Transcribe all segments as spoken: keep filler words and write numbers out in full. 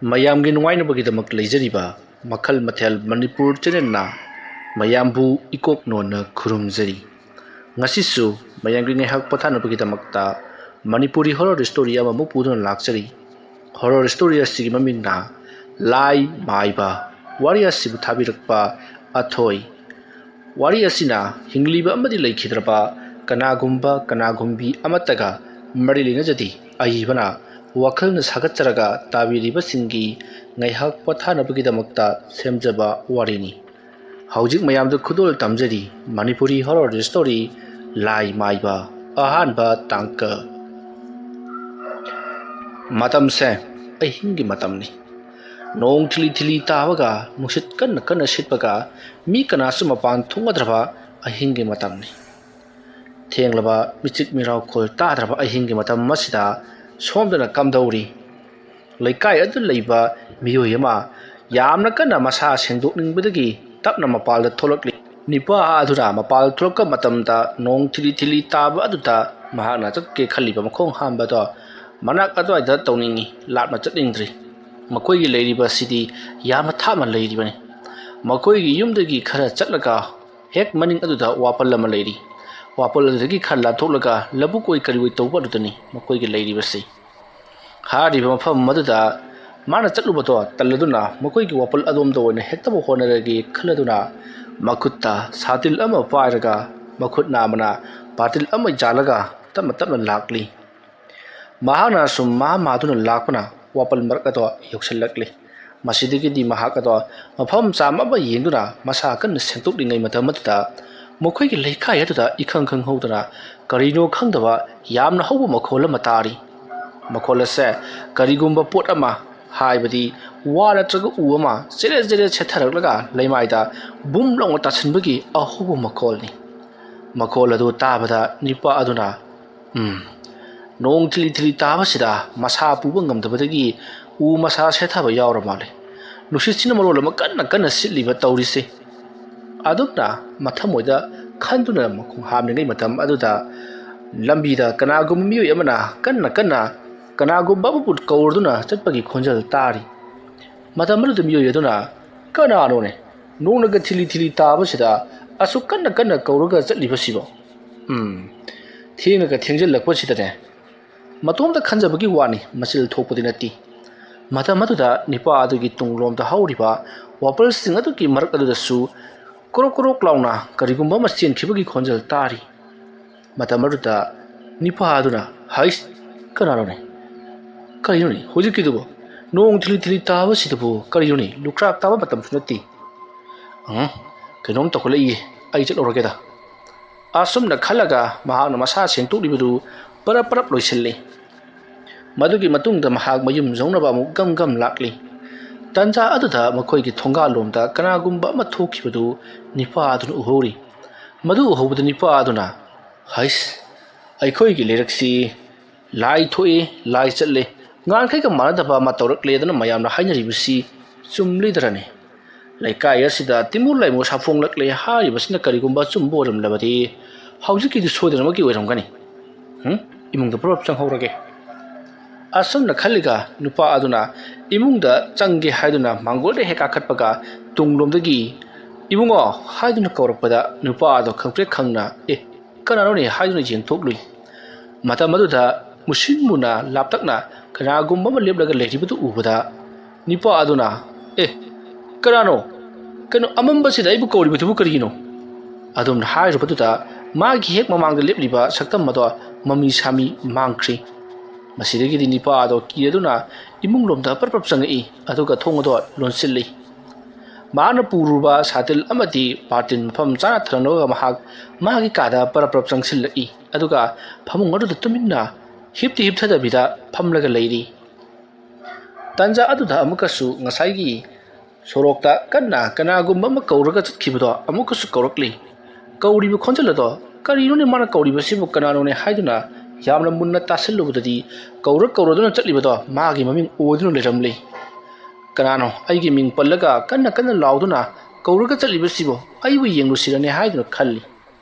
ꯃꯌꯥꯝꯒꯤ ꯅꯨꯡꯉꯥꯏꯅꯕꯒꯤꯗꯃꯛ ꯂꯩꯖꯔꯤꯕ ꯃꯈꯜ ꯃꯊꯦꯜ ꯃꯅꯤꯄꯨꯔ ꯆꯦꯅꯦꯜꯅ ꯃꯌꯥꯝꯕꯨ ꯏꯀꯣꯛ ꯅꯣꯟꯅ ꯈꯨꯔꯨꯝꯖꯔꯤ꯫ ꯉꯁꯤꯁꯨ ꯃꯌꯥꯝꯒꯤ ꯉꯥꯏꯍꯥꯛ ꯄꯣꯊꯥꯅꯕꯒꯤꯗꯃꯛꯇ ꯃꯅꯤꯄꯨꯔꯤ ꯍꯣꯔꯔ ꯁ꯭ꯇꯣꯔꯤ ꯑꯃꯃꯨꯛ ꯄꯨꯗꯨꯅ ꯂꯥꯛꯆꯔꯤ꯫ ꯍꯣꯔꯔ ꯁ꯭ꯇꯣꯔꯤ ꯑꯁꯤꯒꯤ ꯃꯃꯤꯡꯅ ꯂꯥꯏ ꯃꯥꯏꯕ꯫ ꯋꯥꯔꯤ ꯑꯁꯤꯕꯨ ꯊꯥꯕꯤꯔꯛꯄ ꯑꯊꯣꯏ꯫ ꯋꯥꯔꯤ ꯑꯁꯤꯅ ꯍꯤꯡꯂꯤꯕ ꯑꯃꯗꯤ ꯂꯩꯈꯤꯗ꯭ꯔꯕ ꯀꯅꯥꯒꯨꯝꯕ ꯀꯅꯥꯒꯨꯝꯕꯤ ꯑꯃꯠꯇꯒ ꯃꯔꯤ ꯂꯩꯅꯖꯗꯦ꯫ ꯑꯏꯕꯅ ꯋꯥꯈꯜꯅ ꯁꯥꯒꯠꯆꯔꯒ ꯇꯥꯕꯤꯔꯤꯕꯁꯤꯡꯒꯤ ꯉꯥꯏꯍꯥꯛ ꯄꯣꯊꯥꯅꯕꯒꯤꯗꯃꯛꯇ ꯁꯦꯝꯖꯕ ꯋꯥꯔꯤꯅꯤ꯫ ꯍꯧꯖꯤꯛ ꯃꯌꯥꯝꯗ ꯈꯨꯗꯣꯜ ꯇꯝꯖꯔꯤ ꯃꯅꯤꯄꯨꯔꯤ ꯍꯣꯔꯔ ꯁ꯭ꯇꯣꯔꯤ ꯂꯥꯏ ꯃꯥꯏꯕ ꯑꯍꯥꯟꯕ ꯇꯥꯡꯀꯛ꯫ ꯃꯇꯝꯁꯦ ꯑꯍꯤꯡꯒꯤ ꯃꯇꯝꯅꯤ꯫ ꯅꯣꯡ ꯊꯤꯂꯤ ꯊꯤꯂꯤ ꯇꯥꯕꯒ ꯅꯨꯡꯁꯤꯠ ꯀꯟꯅ ꯀꯟꯅ ꯁꯤꯠꯄꯒ ꯃꯤ ꯀꯅꯥꯁꯨ ꯃꯄꯥꯟ ꯊꯣꯛꯅꯗ꯭ꯔꯕ ꯑꯍꯤꯡꯒꯤ ꯃꯇꯝꯅꯤ꯫ ꯊꯦꯡꯂꯕ ꯃꯤꯆꯤꯛ ꯃꯤꯔꯥꯎꯈꯣꯜ ꯇꯥꯗ꯭ꯔꯕ ꯑꯍꯤꯡꯒꯤ ꯃꯇꯝ ꯑꯁꯤꯗ ꯁꯣꯝꯗꯅ ꯀꯝꯗꯧꯔꯤ? ꯂꯩꯀꯥꯏ ꯑꯗꯨ ꯂꯩꯕ ꯃꯤꯑꯣꯏ ꯑꯃ ꯌꯥꯝꯅ ꯀꯟꯅ ꯃꯁꯥ ꯁꯦꯡꯗꯣꯛꯅꯤꯡꯕꯗꯒꯤ ꯇꯞꯅ ꯃꯄꯥꯜꯗ ꯊꯣꯛꯂꯛꯂꯤ꯫ ꯅꯤꯄꯥ ꯑꯗꯨꯅ ꯃꯄꯥꯜ ꯊꯣꯛꯂꯛꯄ ꯃꯇꯝꯗ ꯅꯣꯡ ꯊꯤꯂꯤ ꯊꯤꯂꯤ ꯇꯥꯕ ꯑꯗꯨꯗ ꯃꯍꯥꯛꯅ ꯆꯠꯀꯦ ꯈꯜꯂꯤꯕ ꯃꯈꯣꯡ ꯍꯥꯝꯕꯗꯣ ꯃꯅꯥꯛ ꯑꯗꯨꯋꯥꯏꯗ ꯇꯧꯅꯤꯡꯏ, ꯂꯥꯞꯅ ꯆꯠꯅꯤꯡꯗ꯭ꯔꯤ꯫ ꯃꯈꯣꯏꯒꯤ ꯂꯩꯔꯤꯕ ꯑꯁꯤꯗꯤ ꯌꯥꯝꯅ ꯊꯥꯞꯅ ꯂꯩꯔꯤꯕꯅꯤ꯫ ꯃꯈꯣꯏꯒꯤ ꯌꯨꯝꯗꯒꯤ ꯈꯔ ꯆꯠꯂꯒ ꯍꯦꯛ ꯃꯅꯤꯡ ꯑꯗꯨꯗ ꯋꯥꯄꯜ ꯑꯃ ꯂꯩꯔꯤ꯫ ꯋꯥꯄꯜ ꯑꯗꯨꯗꯒꯤ ꯈꯔ ꯂꯥꯟꯊꯣꯛꯂꯒ ꯂꯧꯕꯨꯛ ꯑꯣꯏ ꯀꯔꯤ ꯑꯣꯏ ꯇꯧꯕ ꯑꯗꯨꯗꯅꯤ ꯃꯈꯣꯏꯒꯤ ꯂꯩꯔꯤꯕꯁꯤ꯫ ꯍꯥꯏꯔꯤꯕ ꯃꯐꯝ ꯑꯗꯨꯗ ꯃꯥꯅ ꯆꯠꯂꯨꯕꯗꯣ ꯇꯜꯂꯗꯨꯅ ꯃꯈꯣꯏꯒꯤ ꯋꯥꯄꯜ ꯑꯗꯣꯝꯗ ꯑꯣꯏꯅ ꯍꯦꯛꯇꯕꯨ ꯍꯣꯠꯅꯔꯒꯦ ꯈꯜꯂꯗꯨꯅ ꯃꯈꯨꯠꯇ ꯁꯥꯇꯤꯜ ꯑꯃ ꯄꯥꯏꯔꯒ ꯃꯈꯨꯠ ꯅꯥꯝꯃꯅ ꯕꯥꯇꯤꯜ ꯑꯃ ꯌꯥꯜꯂꯒ ꯇꯞꯅ ꯇꯞꯅ ꯂꯥꯛꯂꯤ꯫ ꯃꯍꯥꯛꯅ ꯁꯨꯝ ꯃꯍꯥ ꯃꯥꯗꯨꯅ ꯂꯥꯛꯄꯅ ꯋꯥꯄꯜ ꯃꯔꯛ ꯑꯗꯣ ꯌꯧꯁꯤꯜꯂꯛꯂꯤ꯫ ꯃꯁꯤꯗꯒꯤꯗꯤ ꯃꯍꯥꯛ ꯑꯗꯣ ꯃꯐꯝ ꯆꯥꯝ ꯑꯃ ꯌꯦꯡꯗꯨꯅ ꯃꯁꯥ ꯀꯟꯅ ꯁꯦꯡꯗꯣꯛꯂꯤꯉꯩ ꯃꯇꯝ ꯑꯗꯨꯗ ꯃꯈꯣꯏꯒꯤ ꯂꯩꯀꯥꯏ ꯑꯗꯨꯗ ꯏꯈꯪ ꯈꯪꯍꯧꯗꯅ ꯀꯔꯤꯅꯣ ꯈꯪꯗꯕ ꯌꯥꯝꯅ ꯍꯧꯕ ꯃꯈꯣꯜ ꯑꯃ ꯇꯥꯔꯤ꯫ ꯃꯈꯣꯜ ꯑꯁꯦ ꯀꯔꯤꯒꯨꯝꯕ ꯄꯣꯠ ꯑꯃ, ꯍꯥꯏꯕꯗꯤ ꯋꯥ ꯅꯠꯇ꯭ꯔꯒ ꯎ ꯑꯃ ꯆꯦꯔꯦꯠ ꯆꯦꯔꯦꯠ ꯁꯦꯠꯊꯔꯛꯂꯒ ꯂꯩꯃꯥꯏꯗ ꯕꯨꯝ ꯂꯥꯎꯅ ꯇꯥꯁꯤꯟꯕꯒꯤ ꯑꯍꯧꯕ ꯃꯈꯣꯜꯅꯤ꯫ ꯃꯈꯣꯜ ꯑꯗꯨ ꯇꯥꯕꯗ ꯅꯤꯄꯥ ꯑꯗꯨꯅ, "ꯎꯝ, ꯅꯣꯡ ꯊꯤꯂꯤ ꯊꯤꯂꯤ ꯇꯥꯕꯁꯤꯗ ꯃꯁꯥ ꯄꯨꯕ ꯉꯝꯗꯕꯗꯒꯤ ꯎ ꯃꯁꯥ ꯁꯦꯠꯊꯕ ꯌꯥꯎꯔ ꯃꯥꯜꯂꯦ꯫ ꯅꯨꯡꯁꯤꯠꯁꯤꯅ ꯃꯔꯣꯜ ꯑꯃ ꯀꯟꯅ ꯀꯟꯅ ꯁꯤꯠꯂꯤꯕ ꯇꯧꯔꯤꯁꯦ꯫" ꯑꯗꯨꯝꯅ ꯃꯊꯃꯣꯏꯗ ꯈꯟꯗꯨꯅ ꯃꯈꯣꯡ ꯍꯥꯝꯂꯤꯉꯩ ꯃꯇꯝ ꯑꯗꯨꯗ ꯂꯝꯕꯤꯗ ꯀꯅꯥꯒꯨꯝꯕ ꯃꯤꯑꯣꯏ ꯑꯃꯅ ꯀꯟꯅ ꯀꯟꯅ ꯀꯅꯥꯒꯨꯝꯕ ꯑꯃꯕꯨ ꯀꯧꯔꯗꯨꯅ ꯆꯠꯄꯒꯤ ꯈꯣꯟꯖꯦꯜ ꯇꯥꯔꯤ꯫ ꯃꯇꯝ ꯑꯗꯨꯗ ꯃꯤꯑꯣꯏ ꯑꯗꯨꯅ, "ꯀꯅꯥꯅꯣꯅꯦ ꯅꯣꯡꯅꯒ ꯊꯤꯂꯤ ꯊꯤꯂꯤ ꯇꯥꯕꯁꯤꯗ ꯑꯁꯨꯛ ꯀꯟꯅ ꯀꯟꯅ ꯀꯧꯔꯒ ꯆꯠꯂꯤꯕꯁꯤꯕꯣ? ꯎꯝ, ꯊꯦꯡꯅꯒ ꯊꯦꯡꯖꯤꯜꯂꯛꯄꯁꯤꯗꯅꯦ ꯃꯇꯣꯝꯇ ꯈꯟꯖꯕꯒꯤ ꯋꯥꯅꯤ, ꯃꯆꯤꯜ ꯊꯣꯛꯄꯗꯤ ꯅꯠꯇꯦ"꯫ ꯃꯇꯝ ꯑꯗꯨꯗ ꯅꯤꯄꯥ ꯑꯗꯨꯒꯤ ꯇꯨꯡꯂꯣꯝꯗ ꯍꯧꯔꯤꯕ ꯋꯥꯄꯜꯁꯤꯡ ꯑꯗꯨꯒꯤ ꯃꯔꯛ ꯑꯗꯨꯗꯁꯨ ꯀ꯭ꯔꯣꯛ ꯀ꯭ꯔꯣꯛ ꯂꯥꯎꯅ ꯀꯔꯤꯒꯨꯝꯕ ꯑꯃ ꯆꯦꯟꯈꯤꯕꯒꯤ ꯈꯣꯟꯖꯦꯜ ꯇꯥꯔꯤ꯫ ꯃꯇꯝ ꯑꯗꯨꯗ ꯅꯤꯄꯥ ꯑꯗꯨꯅ, "ꯍꯩꯁ, ꯀꯅꯥꯅꯣꯅꯦ? ꯀꯔꯤꯅꯣꯅꯦ ꯍꯧꯖꯤꯛꯀꯤꯗꯨꯕꯨ? ꯅꯣꯡ ꯊꯤꯂꯤ ꯊꯤꯂꯤ ꯇꯥꯕꯁꯤꯗꯕꯨ ꯀꯔꯤꯅꯣꯅꯦ? ꯂꯨꯀ꯭ꯔꯥꯛ ꯇꯥꯕ ꯃꯇꯝꯁꯨ ꯅꯠꯇꯦ꯫ ꯎꯝ, ꯀꯩꯅꯣꯝ ꯇꯧꯈꯠꯂꯛꯏꯌꯦ, ꯑꯩ ꯆꯠꯂꯨꯔꯒꯦꯗ"꯫ ꯑꯁꯨꯝꯅ ꯈꯜꯂꯒ ꯃꯍꯥꯛꯅ ꯃꯁꯥ ꯁꯦꯡꯗꯣꯛꯂꯤꯕꯗꯨ ꯄꯔꯞ ꯄꯔꯞ ꯂꯣꯏꯁꯤꯜꯂꯤ꯫ ꯃꯗꯨꯒꯤ ꯃꯇꯨꯡꯗ ꯃꯍꯥꯛ ꯃꯌꯨꯝ ꯌꯧꯅꯕ ꯑꯃꯨꯛ ꯒꯝ ꯒꯝ ꯂꯥꯛꯂꯤ꯫ ꯇꯟꯖꯥ ꯑꯗꯨꯗ ꯃꯈꯣꯏꯒꯤ ꯊꯣꯡꯒꯥꯜꯂꯣꯝꯗ ꯀꯅꯥꯒꯨꯝꯕ ꯑꯃ ꯊꯣꯛꯈꯤꯕꯗꯨ ꯅꯤꯄꯥ ꯑꯗꯨꯅ ꯎꯍꯧꯔꯤ꯫ ꯃꯗꯨ ꯎꯍꯧꯕꯗ ꯅꯤꯄꯥ ꯑꯗꯨꯅ, "ꯍꯩꯁ, ꯑꯩꯈꯣꯏꯒꯤ ꯂꯩꯔꯛꯁꯤ ꯂꯥꯏ ꯊꯣꯛꯏ, ꯂꯥꯏ ꯆꯠꯂꯤ, ꯉꯍꯥꯟꯈꯩꯒ ꯃꯥꯟꯅꯗꯕ ꯑꯃ ꯇꯧꯔꯛꯂꯦ" ꯑꯗꯨꯅ ꯃꯌꯥꯝꯅ ꯍꯥꯏꯅꯔꯤꯕꯁꯤ ꯆꯨꯝꯂꯤꯗ꯭ꯔꯅꯤ? ꯂꯩꯀꯥꯏ ꯑꯁꯤꯗ ꯇꯤꯃꯨ ꯂꯥꯏꯃꯨ ꯁꯥꯐꯣꯡꯂꯛꯂꯦ ꯍꯥꯏꯔꯤꯕꯁꯤꯅ ꯀꯔꯤꯒꯨꯝꯕ ꯑꯆꯨꯝꯕ ꯑꯣꯏꯔꯝꯂꯕꯗꯤ ꯍꯧꯖꯤꯛꯀꯤꯗꯨ ꯁꯣꯏꯗꯅꯃꯛꯀꯤ ꯑꯣꯏꯔꯝꯒꯅꯤ꯫ ꯍꯨꯝ? ꯏꯃꯨꯡꯗ ꯄꯨꯂꯞ ꯆꯪꯍꯧꯔꯒꯦ꯫ ꯑꯁꯨꯝꯅ ꯈꯜꯂꯤꯒ ꯅꯨꯄꯥ ꯑꯗꯨꯅ ꯏꯃꯨꯡꯗ ꯆꯪꯒꯦ ꯍꯥꯏꯗꯨꯅ ꯃꯥꯡꯒꯣꯜꯗ ꯍꯦꯛ ꯀꯥꯈꯠꯄꯒ ꯇꯨꯡꯂꯣꯝꯗꯒꯤ "ꯏꯕꯨꯡꯉꯣ" ꯍꯥꯏꯗꯨꯅ ꯀꯧꯔꯛꯄꯗ ꯅꯨꯄꯥ ꯑꯗꯨ ꯈꯪꯄ꯭ꯔꯦꯛ ꯈꯪꯅ, "ꯑꯦ, ꯀꯅꯥꯅꯣꯅꯦ?" ꯍꯥꯏꯗꯨꯅ ꯌꯦꯡꯊꯣꯛꯂꯨꯏ꯫ ꯃꯇꯝ ꯑꯗꯨꯗ ꯃꯨꯁꯤꯟ ꯃꯨꯅ ꯂꯥꯞꯇꯛꯅ ꯀꯅꯥꯒꯨꯝꯕ ꯑꯃ ꯂꯦꯞꯂꯒ ꯂꯩꯔꯤꯕꯗꯨ ꯎꯕꯗ ꯅꯤꯄꯥ ꯑꯗꯨꯅ, "ꯑꯦ, ꯀꯅꯥꯅꯣ? ꯀꯩꯅꯣ, ꯑꯃꯝꯕꯁꯤꯗ ꯑꯩꯕꯨ ꯀꯧꯔꯤꯕꯗꯨꯕꯨ ꯀꯔꯤꯒꯤꯅꯣ?" ꯑꯗꯨꯝꯅ ꯍꯥꯏꯔꯨꯕꯗꯨꯗ ꯃꯥꯒꯤ ꯍꯦꯛ ꯃꯃꯥꯡꯗ ꯂꯦꯞꯂꯤꯕ ꯁꯛꯇꯝ ꯑꯗꯣ ꯃꯃꯤ ꯁꯥꯃꯤ ꯃꯥꯡꯈ꯭ꯔꯤ꯫ ꯃꯁꯤꯗꯒꯤꯗꯤ ꯅꯤꯄꯥ ꯑꯗꯣ ꯀꯤꯔꯗꯨꯅ ꯏꯃꯨꯡꯂꯣꯝꯗ ꯄꯔꯞ ꯄꯔꯞ ꯆꯪꯉꯛꯏ, ꯑꯗꯨꯒ ꯊꯣꯡ ꯑꯗꯣ ꯂꯣꯟꯁꯤꯜꯂꯤ꯫ ꯃꯍꯥꯛꯅ ꯄꯨꯔꯨꯕ ꯁꯥꯇꯤꯜ ꯑꯃꯗꯤ ꯕꯥꯔꯇꯤꯟ ꯃꯐꯝ ꯆꯥꯅ ꯊꯝꯂꯝꯂꯒ ꯃꯍꯥꯛ ꯃꯥꯒꯤ ꯀꯥꯗ ꯄꯔꯞ ꯄꯔꯞ ꯆꯪꯁꯤꯜꯂꯛꯏ, ꯑꯗꯨꯒ ꯐꯃꯨꯡ ꯑꯗꯨꯗ ꯇꯨꯃꯤꯟꯅ ꯍꯤꯞꯇꯤ ꯍꯤꯞꯊꯗꯕꯤꯗ ꯐꯝꯂꯒ ꯂꯩꯔꯤ꯫ ꯇꯟꯖꯥ ꯑꯗꯨꯗ ꯑꯃꯨꯛꯀꯁꯨ ꯉꯁꯥꯏꯒꯤ ꯁꯣꯔꯣꯛꯇ ꯀꯟꯅ ꯀꯅꯥꯒꯨꯝꯕ ꯑꯃ ꯀꯧꯔꯒ ꯆꯠꯈꯤꯕꯗꯣ ꯑꯃꯨꯛꯀꯁꯨ ꯀꯧꯔꯛꯂꯤ꯫ ꯀꯧꯔꯤꯕ ꯈꯣꯟꯖꯦꯜ ꯑꯗꯣ, "ꯀꯔꯤꯅꯣꯅꯦ ꯃꯥꯅ ꯀꯧꯔꯤꯕꯁꯤꯕꯨ, ꯀꯅꯥꯅꯣꯅꯦ?" ꯍꯥꯏꯗꯨꯅ ꯌꯥꯝꯅ ꯃꯨꯟꯅ ꯇꯥꯁꯤꯜꯂꯨꯕꯗꯗꯤ ꯀꯧꯔ ꯀꯧꯔꯗꯨꯅ ꯆꯠꯂꯤꯕꯗꯣ ꯃꯥꯒꯤ ꯃꯃꯤꯡ ꯑꯣꯏꯗꯨꯅ ꯂꯩꯔꯝꯂꯤ꯫ "ꯀꯅꯥꯅꯣ ꯑꯩꯒꯤ ꯃꯤꯡ ꯄꯜꯂꯒ ꯀꯟꯅ ꯀꯟꯅ ꯂꯥꯎꯗꯨꯅ ꯀꯧꯔꯒ ꯆꯠꯂꯤꯕꯁꯤꯕꯨ? ꯑꯩꯕꯨ ꯌꯦꯡꯂꯨꯁꯤꯔꯅꯦ?" ꯍꯥꯏꯗꯨꯅ ꯈꯜꯂꯤ꯫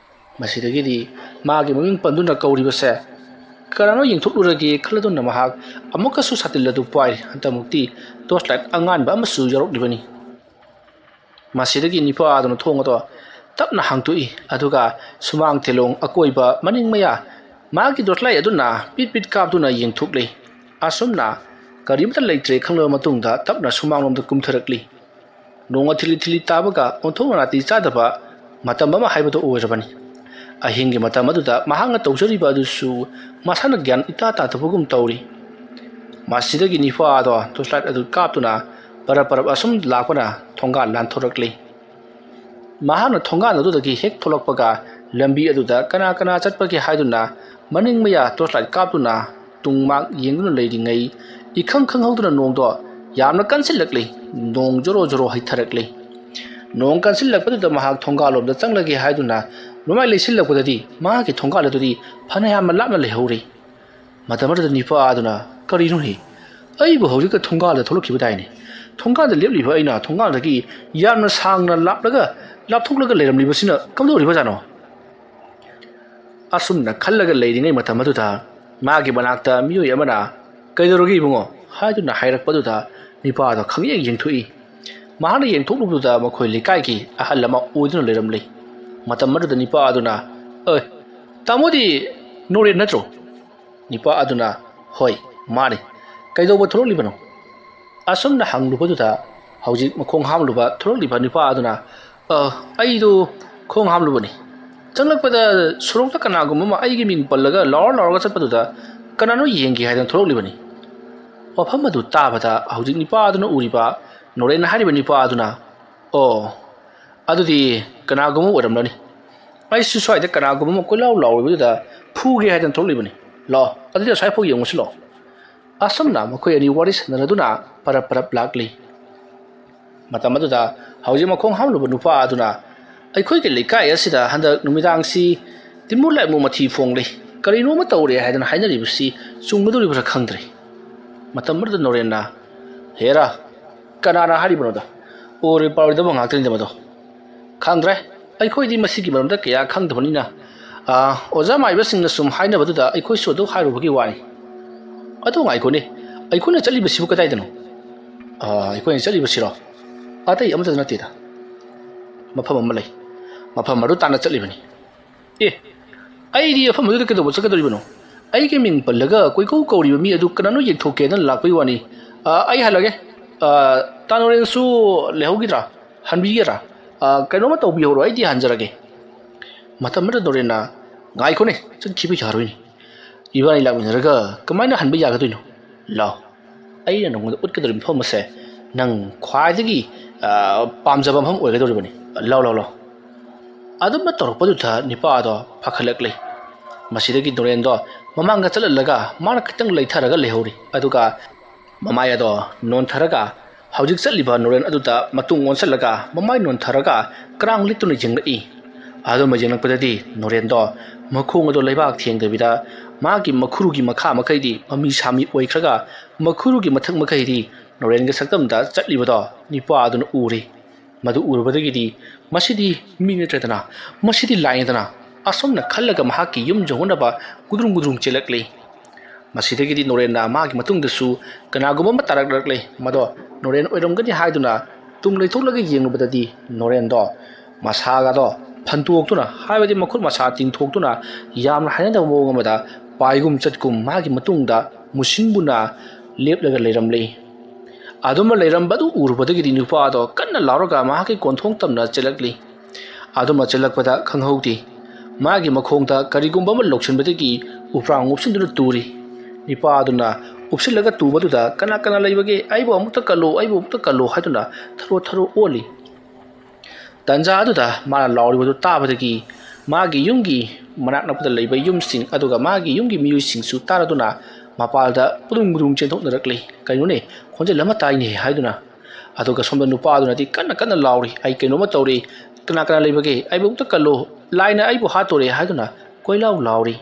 ꯃꯁꯤꯗꯒꯤꯗꯤ ꯃꯥꯒꯤ ꯃꯃꯤꯡ ꯄꯟꯗꯨꯅ ꯀꯧꯔꯤꯕꯁꯦ ꯀꯅꯥꯅꯣ ꯌꯦꯡꯊꯣꯛꯂꯨꯔꯒꯦ ꯈꯜꯂꯗꯨꯅ ꯃꯍꯥꯛ ꯑꯃꯨꯛꯀꯁꯨ ꯁꯥꯇꯤꯟ ꯑꯗꯨ ꯄꯥꯏ꯫ ꯍꯟꯗꯛꯃꯨꯛꯇꯤ torch light ꯑꯉꯥꯟꯕ ꯑꯃꯁꯨ ꯌꯥꯎꯔꯛꯂꯤꯕꯅꯤ꯫ ꯃꯁꯤꯗꯒꯤ ꯅꯤꯄꯥ ꯑꯗꯨꯅ ꯊꯣꯡ ꯑꯗꯣ ꯇꯞꯅ ꯍꯥꯡꯗꯣꯛꯏ, ꯑꯗꯨꯒ ꯁꯨꯃꯥꯡ ꯊꯦꯂꯣꯡ ꯑꯀꯣꯏꯕ ꯃꯅꯤꯡ ꯃꯌꯥ ꯃꯥꯒꯤ torch light ꯑꯗꯨꯅ ꯄꯤꯠ ꯄꯤꯠ ꯀꯥꯞꯇꯨꯅ ꯌꯦꯡꯊꯣꯛꯂꯤ꯫ ꯑꯁꯨꯝꯅ ꯀꯔꯤꯃꯠꯇ ꯂꯩꯇ꯭ꯔꯦ ꯈꯪꯂꯕ ꯃꯇꯨꯡꯗ ꯇꯞꯅ ꯁꯨꯃꯥꯡꯂꯣꯝꯗ ꯀꯨꯝꯊꯔꯛꯂꯤ꯫ ꯅꯣꯡ ꯑꯊꯤꯂꯤ ꯊꯤꯂꯤ ꯇꯥꯕꯒ ꯑꯣꯟꯊꯣꯛꯅ ꯅꯥꯇꯩ ꯆꯥꯗꯕ ꯃꯇꯝ ꯑꯃ ꯍꯥꯏꯕꯗꯨ ꯑꯣꯏꯔꯕꯅꯤ꯫ ꯑꯍꯤꯡꯒꯤ ꯃꯇꯝ ꯑꯗꯨꯗ ꯃꯍꯥꯛꯅ ꯇꯧꯖꯔꯤꯕ ꯑꯗꯨꯁꯨ ꯃꯁꯥꯅ ꯒ꯭ꯌꯥꯟ ꯏꯇꯥ ꯇꯥꯗꯕꯒꯨꯝ ꯇꯧꯔꯤ꯫ ꯃꯁꯤꯗꯒꯤ ꯅꯤꯄꯥ ꯑꯗꯣ torch light ꯑꯗꯨ ꯀꯥꯞꯇꯨꯅ ꯄꯔꯞ ꯄꯔꯞ ꯑꯁꯨꯝ ꯂꯥꯛꯄꯅ ꯊꯣꯡꯒꯥꯜ ꯂꯥꯟꯊꯣꯔꯛꯂꯤ꯫ ꯃꯍꯥꯛꯅ ꯊꯣꯡꯒꯥꯜ ꯑꯗꯨꯗꯒꯤ ꯍꯦꯛ ꯊꯣꯛꯂꯛꯄꯒ ꯂꯝꯕꯤ ꯑꯗꯨꯗ ꯀꯅꯥ ꯀꯅꯥ ꯆꯠꯄꯒꯦ ꯍꯥꯏꯗꯨꯅ ꯃꯅꯤꯡ ꯃꯌꯥ torch light ꯀꯥꯞꯇꯨꯅ ꯇꯨꯡ ꯃꯥꯡ ꯌꯦꯡꯗꯨꯅ ꯂꯩꯔꯤꯉꯩ, ꯏꯈꯪ ꯈꯪꯍꯧꯗꯅ ꯅꯣꯡꯗꯣ ꯌꯥꯝꯅ ꯀꯟꯁꯤꯜꯂꯛꯂꯤ꯫ ꯅꯣꯡ ꯖꯣꯔꯣ ꯖꯣꯔꯣ ꯍꯩꯊꯔꯛꯂꯤ꯫ ꯅꯣꯡ ꯀꯟꯁꯤꯜꯂꯛꯄꯗꯨꯗ ꯃꯍꯥꯛ ꯊꯣꯡꯒꯥꯜꯂꯣꯝꯗ ꯆꯪꯂꯒꯦ ꯍꯥꯏꯗꯨꯅ ꯅꯣꯡꯃꯥꯏ ꯂꯩꯁꯤꯜꯂꯛꯄꯗꯗꯤ ꯃꯍꯥꯛꯀꯤ ꯊꯣꯡꯒꯥꯜ ꯑꯗꯨꯗꯤ ꯐꯅꯌꯥꯝꯅ ꯂꯥꯞꯅ ꯂꯩꯍꯧꯔꯤ꯫ ꯃꯇꯝ ꯑꯗꯨꯗ ꯅꯤꯄꯥ ꯑꯗꯨꯅ, "ꯀꯔꯤꯅꯣꯅꯦ? ꯑꯩꯕꯨ ꯍꯧꯖꯤꯛꯇ ꯊꯣꯡꯒꯥꯜꯗ ꯊꯣꯛꯂꯛꯈꯤꯕꯗꯥꯏꯅꯦ? ꯊꯣꯡꯒꯥꯜꯗ ꯂꯦꯞꯂꯤꯕ ꯑꯩꯅ ꯊꯣꯡꯒꯥꯜꯗꯒꯤ ꯌꯥꯝꯅ ꯁꯥꯡꯅ ꯂꯥꯞꯂꯒ, ꯂꯥꯞꯊꯣꯛꯂꯒ ꯂꯩꯔꯝꯂꯤꯕꯁꯤꯅ ꯀꯝꯗꯧꯔꯤꯕꯖꯥꯠꯅꯣ?" ꯑꯁꯨꯝꯅ ꯈꯜꯂꯒ ꯂꯩꯔꯤꯉꯩ ꯃꯇꯝ ꯑꯗꯨꯗ ꯃꯥꯒꯤ ꯃꯅꯥꯛꯇ ꯃꯤꯑꯣꯏ ꯑꯃꯅ, "ꯀꯩꯗꯧꯔꯒꯦ ꯏꯕꯨꯡꯉꯣ?" ꯍꯥꯏꯗꯨꯅ ꯍꯥꯏꯔꯛꯄꯗꯨꯗ ꯅꯤꯄꯥꯗꯣ ꯈꯪꯌꯦꯡ ꯌꯦꯡꯊꯣꯛꯏ꯫ ꯃꯍꯥꯛꯅ ꯌꯦꯡꯊꯣꯛꯂꯨꯕꯗꯨꯗ ꯃꯈꯣꯏ ꯂꯩꯀꯥꯏꯒꯤ ꯑꯍꯜ ꯑꯃ ꯑꯣꯏꯗꯨꯅ ꯂꯩꯔꯝꯂꯤ꯫ ꯃꯇꯝ ꯑꯗꯨꯗ ꯅꯤꯄꯥ ꯑꯗꯨꯅ, "ꯑꯦ, ꯇꯥꯃꯣꯗꯤ ꯅꯣꯔꯦꯟ ꯅꯠꯇ꯭ꯔꯣ?" ꯅꯤꯄꯥ ꯑꯗꯨꯅ, "ꯍꯣꯏ, ꯃꯥꯅꯤ꯫ ꯀꯩꯗꯧꯕ ꯊꯣꯛꯂꯛꯂꯤꯕꯅꯣ?" ꯑꯁꯨꯝꯅ ꯍꯪꯂꯨꯕꯗꯨꯗ ꯍꯧꯖꯤꯛ ꯃꯈꯣꯡ ꯍꯥꯝꯂꯨꯕ ꯊꯣꯛꯂꯛꯂꯤꯕ ꯅꯤꯄꯥ ꯑꯗꯨꯅ, "ꯑ, ꯑꯩꯗꯨ ꯈꯣꯡ ꯍꯥꯝꯂꯨꯕꯅꯤ꯫ ꯆꯪꯂꯛꯄꯗ ꯁꯣꯔꯣꯛꯇ ꯀꯅꯥꯒꯨꯝꯕ ꯑꯃ ꯑꯩꯒꯤ ꯃꯤꯡ ꯄꯜꯂꯒ ꯂꯥꯎꯔ ꯂꯥꯎꯔꯒ ꯆꯠꯄꯗꯨꯗ ꯀꯅꯥꯅꯣ ꯌꯦꯡꯒꯦ ꯍꯥꯏꯗꯅ ꯊꯣꯛꯂꯛꯂꯤꯕꯅꯤ꯫" ꯋꯥꯐꯝ ꯑꯗꯨ ꯇꯥꯕꯗ ꯍꯧꯖꯤꯛ ꯅꯤꯄꯥ ꯑꯗꯨꯅ ꯎꯔꯤꯕ ꯅꯣꯔꯦꯟ ꯍꯥꯏꯔꯤꯕ ꯅꯤꯄꯥ ꯑꯗꯨꯅ, "ꯑꯣ, ꯑꯗꯨꯗꯤ ꯀꯅꯥꯒꯨꯝꯕ ꯑꯣꯏꯔꯝꯂꯅꯤ꯫ ꯑꯩꯁꯨ ꯁ꯭ꯋꯥꯏꯗ ꯀꯅꯥꯒꯨꯝꯕ ꯑꯃ ꯀꯣꯏꯂꯥꯎ ꯂꯥꯎꯔꯤꯕꯗꯨꯗ ꯐꯨꯒꯦ ꯍꯥꯏꯗꯅ ꯊꯣꯛꯂꯤꯕꯅꯤ꯫ ꯂꯥꯛꯑꯣ, ꯑꯗꯨꯗꯤ ꯑꯁ꯭ꯋꯥꯏꯐꯥꯎ ꯌꯦꯡꯉꯨꯁꯤ ꯂꯥꯛꯑꯣ꯫" ꯑꯁꯨꯝꯅ ꯃꯈꯣꯏ ꯑꯅꯤ ꯋꯥꯔꯤ ꯁꯥꯟꯅꯔꯗꯨꯅ ꯄꯔꯞ ꯄꯔꯞ ꯂꯥꯛꯂꯤ꯫ ꯃꯇꯝ ꯑꯗꯨꯗ ꯍꯧꯖꯤꯛ ꯃꯈꯣꯡ ꯍꯥꯝꯂꯨꯕ ꯅꯨꯄꯥ ꯑꯗꯨꯅ, "ꯑꯩꯈꯣꯏꯒꯤ ꯂꯩꯀꯥꯏ ꯑꯁꯤꯗ ꯍꯟꯗꯛ ꯅꯨꯃꯤꯗꯥꯡꯁꯤ ꯇꯤꯃꯨ ꯂꯥꯏꯃꯨ ꯃꯊꯤ ꯐꯣꯡꯂꯤ, ꯀꯔꯤꯅꯣ ꯑꯃ ꯇꯧꯔꯦ ꯍꯥꯏꯗꯅ ꯍꯥꯏꯅꯔꯤꯕꯁꯤ ꯆꯨꯝꯒꯗꯧꯔꯤꯕ꯭ꯔꯥ ꯈꯪꯗ꯭ꯔꯦ꯫" ꯃꯇꯝ ꯑꯗꯨꯗ ꯅꯣꯔꯦꯟꯅ, "ꯍꯦꯔꯥ, ꯀꯅꯥꯅ ꯍꯥꯏꯔꯤꯕꯅꯣꯗ? ꯑꯣꯏꯔꯣꯏ ꯄꯥꯔꯣꯏꯗꯕ ꯉꯥꯛꯇꯅꯤꯗ ꯃꯗꯣ꯫ ꯈꯪꯗ꯭ꯔꯦ, ꯑꯩꯈꯣꯏꯗꯤ ꯃꯁꯤꯒꯤ ꯃꯔꯝꯗ ꯀꯌꯥ ꯈꯪꯗꯕꯅꯤꯅ ꯑꯣꯖꯥ ꯃꯥꯏꯕꯁꯤꯡꯅ ꯁꯨꯝ ꯍꯥꯏꯅꯕꯗꯨꯗ ꯑꯩꯈꯣꯏꯁꯨ ꯑꯗꯨ ꯍꯥꯏꯔꯨꯕꯒꯤ ꯋꯥꯅꯤ꯫ ꯑꯗꯨ ꯉꯥꯏꯈꯣꯅꯦ, ꯑꯩꯈꯣꯏꯅ ꯆꯠꯂꯤꯕꯁꯤꯕꯨ ꯀꯗꯥꯏꯗꯅꯣ? ꯑꯩꯈꯣꯏꯅ ꯆꯠꯂꯤꯕꯁꯤꯔꯣ? ꯑꯇꯩ ꯑꯃꯠꯇ ꯅꯠꯇꯦꯗ, ꯃꯐꯝ ꯑꯃ ꯂꯩ, ꯃꯐꯝ ꯑꯗꯨ ꯇꯥꯟꯅ ꯆꯠꯂꯤꯕꯅꯤ꯫ ꯑꯦ, ꯑꯩꯗꯤ ꯃꯐꯝ ꯑꯗꯨꯗ ꯀꯩꯗꯧꯕ ꯆꯠꯀꯗꯧꯔꯤꯕꯅꯣ? ꯑꯩꯒꯤ ꯃꯤꯡ ꯄꯜꯂꯒ ꯀꯣꯏꯀꯧ ꯀꯧꯔꯤꯕ ꯃꯤ ꯑꯗꯨ ꯀꯅꯥꯅꯣ ꯌꯦꯡꯊꯣꯛꯀꯦꯅ ꯂꯥꯛꯄꯒꯤ ꯋꯥꯅꯤ꯫ ꯑꯩ ꯍꯜꯂꯒꯦ꯫ ꯇꯥ ꯅꯣꯔꯦꯟꯁꯨ ꯂꯩꯍꯧꯈꯤꯗ꯭ꯔꯥ? ꯍꯟꯕꯤꯒꯦꯔꯥ? ꯀꯩꯅꯣꯝꯃ ꯇꯧꯕꯤꯍꯧꯔꯣ, ꯑꯩꯗꯤ ꯍꯟꯖꯔꯒꯦ꯫ ꯃꯇꯝ ꯑꯗꯨꯗ ꯅꯣꯔꯦꯟꯅ, "ꯉꯥꯏꯈꯣꯅꯦ, ꯆꯠꯈꯤꯕ ꯌꯥꯔꯣꯏꯅꯦ꯫ ꯏꯕꯥꯅꯤ ꯂꯥꯛꯃꯤꯟꯅꯔꯒ ꯀꯃꯥꯏꯅ ꯍꯟꯕ ꯌꯥꯒꯗꯣꯏꯅꯣ? ꯂꯥꯎ, ꯑꯩꯅ ꯅꯉꯣꯟꯗ ꯎꯠꯀꯗꯧꯔꯤꯕ ꯃꯐꯝ ꯑꯁꯦ ꯅꯪ ꯈ꯭ꯋꯥꯏꯗꯒꯤ ꯄꯥꯝꯖꯕ ꯃꯐꯝ ꯑꯣꯏꯒꯗꯧꯔꯤꯕꯅꯤ꯫ ꯂꯥꯎ, ꯂꯥꯎ, ꯂꯥꯎ!" ꯑꯗꯨꯝꯅ ꯇꯧꯔꯛꯄꯗꯨꯗ ꯅꯤꯄꯥ ꯑꯗꯣ ꯐꯥꯈꯠꯂꯛꯂꯦ꯫ ꯃꯁꯤꯗꯒꯤ ꯅꯣꯔꯦꯟꯗꯣ ꯃꯃꯥꯡꯗ ꯆꯠꯍꯜꯂꯒ ꯃꯥꯅ ꯈꯤꯇꯪ ꯂꯩꯊꯔꯒ ꯂꯩꯍꯧꯔꯤ꯫ ꯑꯗꯨꯒ ꯃꯃꯥꯏ ꯑꯗꯣ ꯅꯣꯟꯊꯔꯒ ꯍꯧꯖꯤꯛ ꯆꯠꯂꯤꯕ ꯅꯣꯔꯦꯟ ꯑꯗꯨꯗ ꯃꯇꯨꯡ ꯑꯣꯟꯁꯤꯜꯂꯒ ꯃꯃꯥꯏ ꯅꯣꯟꯊꯔꯒ ꯀ꯭ꯔꯥꯡ ꯂꯤꯠꯇꯨꯅ ꯌꯦꯡꯂꯛꯏ꯫ ꯑꯗꯨꯝꯕ ꯌꯦꯡꯂꯛꯄꯗꯗꯤ ꯅꯣꯔꯦꯟꯗꯣ ꯃꯈꯣꯡ ꯑꯗꯣ ꯂꯩꯕꯥꯛ ꯊꯦꯡꯗꯕꯤꯗ ꯃꯥꯒꯤ ꯃꯈꯨꯔꯨꯒꯤ ꯃꯈꯥ ꯃꯈꯩꯗꯤ ꯃꯃꯤ ꯁꯥꯃꯤ ꯑꯣꯏꯈ꯭ꯔꯒ ꯃꯈꯨꯔꯨꯒꯤ ꯃꯊꯛ ꯃꯈꯩꯗꯤ ꯅꯣꯔꯦꯟꯒꯤ ꯁꯛꯇꯝꯗ ꯆꯠꯂꯤꯕꯗꯣ ꯅꯤꯄꯥ ꯑꯗꯨꯅ ꯎꯔꯤ꯫ ꯃꯗꯨ ꯎꯔꯨꯕꯗꯒꯤꯗꯤ ꯃꯁꯤꯗꯤ ꯃꯤ ꯅꯠꯇ꯭ꯔꯦꯗꯅ, ꯃꯁꯤꯗꯤ ꯂꯥꯏꯅꯦꯗꯅ, ꯑꯁꯨꯝꯅ ꯈꯜꯂꯒ ꯃꯍꯥꯛꯀꯤ ꯌꯨꯝ ꯌꯧꯅꯅꯕ ꯒꯨꯗ꯭ꯔꯨꯡ ꯒꯨꯗ꯭ꯔꯨꯡ ꯆꯦꯜꯂꯛꯂꯤ꯫ ꯃꯁꯤꯗꯒꯤꯗꯤ ꯅꯣꯔꯦꯟꯅ ꯃꯥꯒꯤ ꯃꯇꯨꯡꯗꯁꯨ ꯀꯅꯥꯒꯨꯝꯕ ꯑꯃ ꯇꯥꯔꯛꯂꯛꯂꯦ꯫ ꯃꯗꯣ ꯅꯣꯔꯦꯟ ꯑꯣꯏꯔꯝꯒꯅꯤ ꯍꯥꯏꯗꯨꯅ ꯇꯨꯡ ꯂꯩꯊꯣꯛꯂꯒ ꯌꯦꯡꯂꯨꯕꯗꯗꯤ ꯅꯣꯔꯦꯟꯗꯣ ꯃꯁꯥꯒꯗꯣ ꯐꯟꯇꯣꯛꯇꯨꯅ, ꯍꯥꯏꯕꯗꯤ ꯃꯈꯨꯠ ꯃꯁꯥ ꯇꯤꯡꯊꯣꯛꯇꯨꯅ ꯌꯥꯝꯅ ꯍꯩꯅꯗꯕ ꯃꯑꯣꯡ ꯑꯃꯗ ꯄꯥꯏꯒꯨꯝ ꯆꯠꯀꯨꯝ ꯃꯥꯒꯤ ꯃꯇꯨꯡꯗ ꯃꯨꯁꯤꯟ ꯃꯨꯅ ꯂꯦꯞꯂꯒ ꯂꯩꯔꯝꯂꯦ꯫ ꯑꯗꯨꯝꯅ ꯂꯩꯔꯝꯕꯗꯨ ꯎꯔꯨꯕꯗꯒꯤꯗꯤ ꯅꯨꯄꯥ ꯑꯗꯣ ꯀꯟꯅ ꯂꯥꯎꯔꯒ ꯃꯍꯥꯛꯀꯤ ꯀꯣꯟꯊꯣꯡ ꯇꯝꯅ ꯆꯦꯜꯂꯛꯂꯤ꯫ ꯑꯗꯨꯝꯅ ꯆꯦꯜꯂꯛꯄꯗ ꯈꯪꯍꯧꯗꯦ, ꯃꯥꯒꯤ ꯃꯈꯣꯡꯗ ꯀꯔꯤꯒꯨꯝꯕ ꯑꯃ ꯂꯧꯁꯤꯟꯕꯗꯒꯤ ꯎꯄ꯭ꯔꯥꯡ ꯎꯞꯁꯤꯟꯗꯨꯅ ꯇꯨꯔꯤ꯫ ꯅꯤꯄꯥ ꯑꯗꯨꯅ ꯎꯞꯁꯤꯜꯂꯒ ꯇꯨꯕꯗꯨꯗ, "ꯀꯅꯥ ꯀꯅꯥ ꯂꯩꯕꯒꯦ? ꯑꯩꯕꯨ ꯑꯃꯨꯛꯇ ꯀꯜꯂꯣ, ꯑꯩꯕꯨ ꯑꯃꯨꯛꯇ ꯀꯜꯂꯣ" ꯍꯥꯏꯗꯨꯅ ꯊꯔꯣ ꯊꯔꯣ ꯑꯣꯜꯂꯤ꯫ ꯇꯟꯖꯥ ꯑꯗꯨꯗ ꯃꯥꯅ ꯂꯥꯎꯔꯤꯕꯗꯨ ꯇꯥꯕꯗꯒꯤ ꯃꯥꯒꯤ ꯌꯨꯝꯒꯤ ꯃꯅꯥꯛ ꯅꯛꯄꯗ ꯂꯩꯕ ꯌꯨꯝꯁꯤꯡ, ꯑꯗꯨꯒ ꯃꯥꯒꯤ ꯌꯨꯝꯒꯤ ꯃꯤꯑꯣꯏꯁꯤꯡꯁꯨ ꯇꯥꯔꯗꯨꯅ ꯃꯄꯥꯜꯗ ꯄꯨꯗꯨꯡ ꯄꯨꯗꯨꯡ ꯆꯦꯟꯊꯣꯛꯅꯔꯛꯂꯤ꯫ "ꯀꯩꯅꯣꯅꯦ, ꯈꯣꯟꯖꯦꯜ ꯑꯃ ꯇꯥꯏꯅꯦ" ꯍꯥꯏꯗꯨꯅ꯫ ꯑꯗꯨꯒ ꯁꯣꯝꯗ ꯅꯨꯄꯥ ꯑꯗꯨꯅꯗꯤ ꯀꯟꯅ ꯀꯟꯅ ꯂꯥꯎꯔꯤ, "ꯑꯩ ꯀꯩꯅꯣꯝꯃ ꯇꯧꯔꯦ, ꯀꯅꯥ ꯀꯅꯥ ꯂꯩꯕꯒꯦ? ꯑꯩꯕꯨ ꯑꯃꯨꯛꯇ ꯀꯜꯂꯣ, ꯂꯥꯏꯅ ꯑꯩꯕꯨ ꯍꯥꯠꯇꯣꯔꯦ" ꯍꯥꯏꯗꯨꯅ ꯀꯣꯏꯂꯥꯎ ꯂꯥꯎꯔꯤ꯫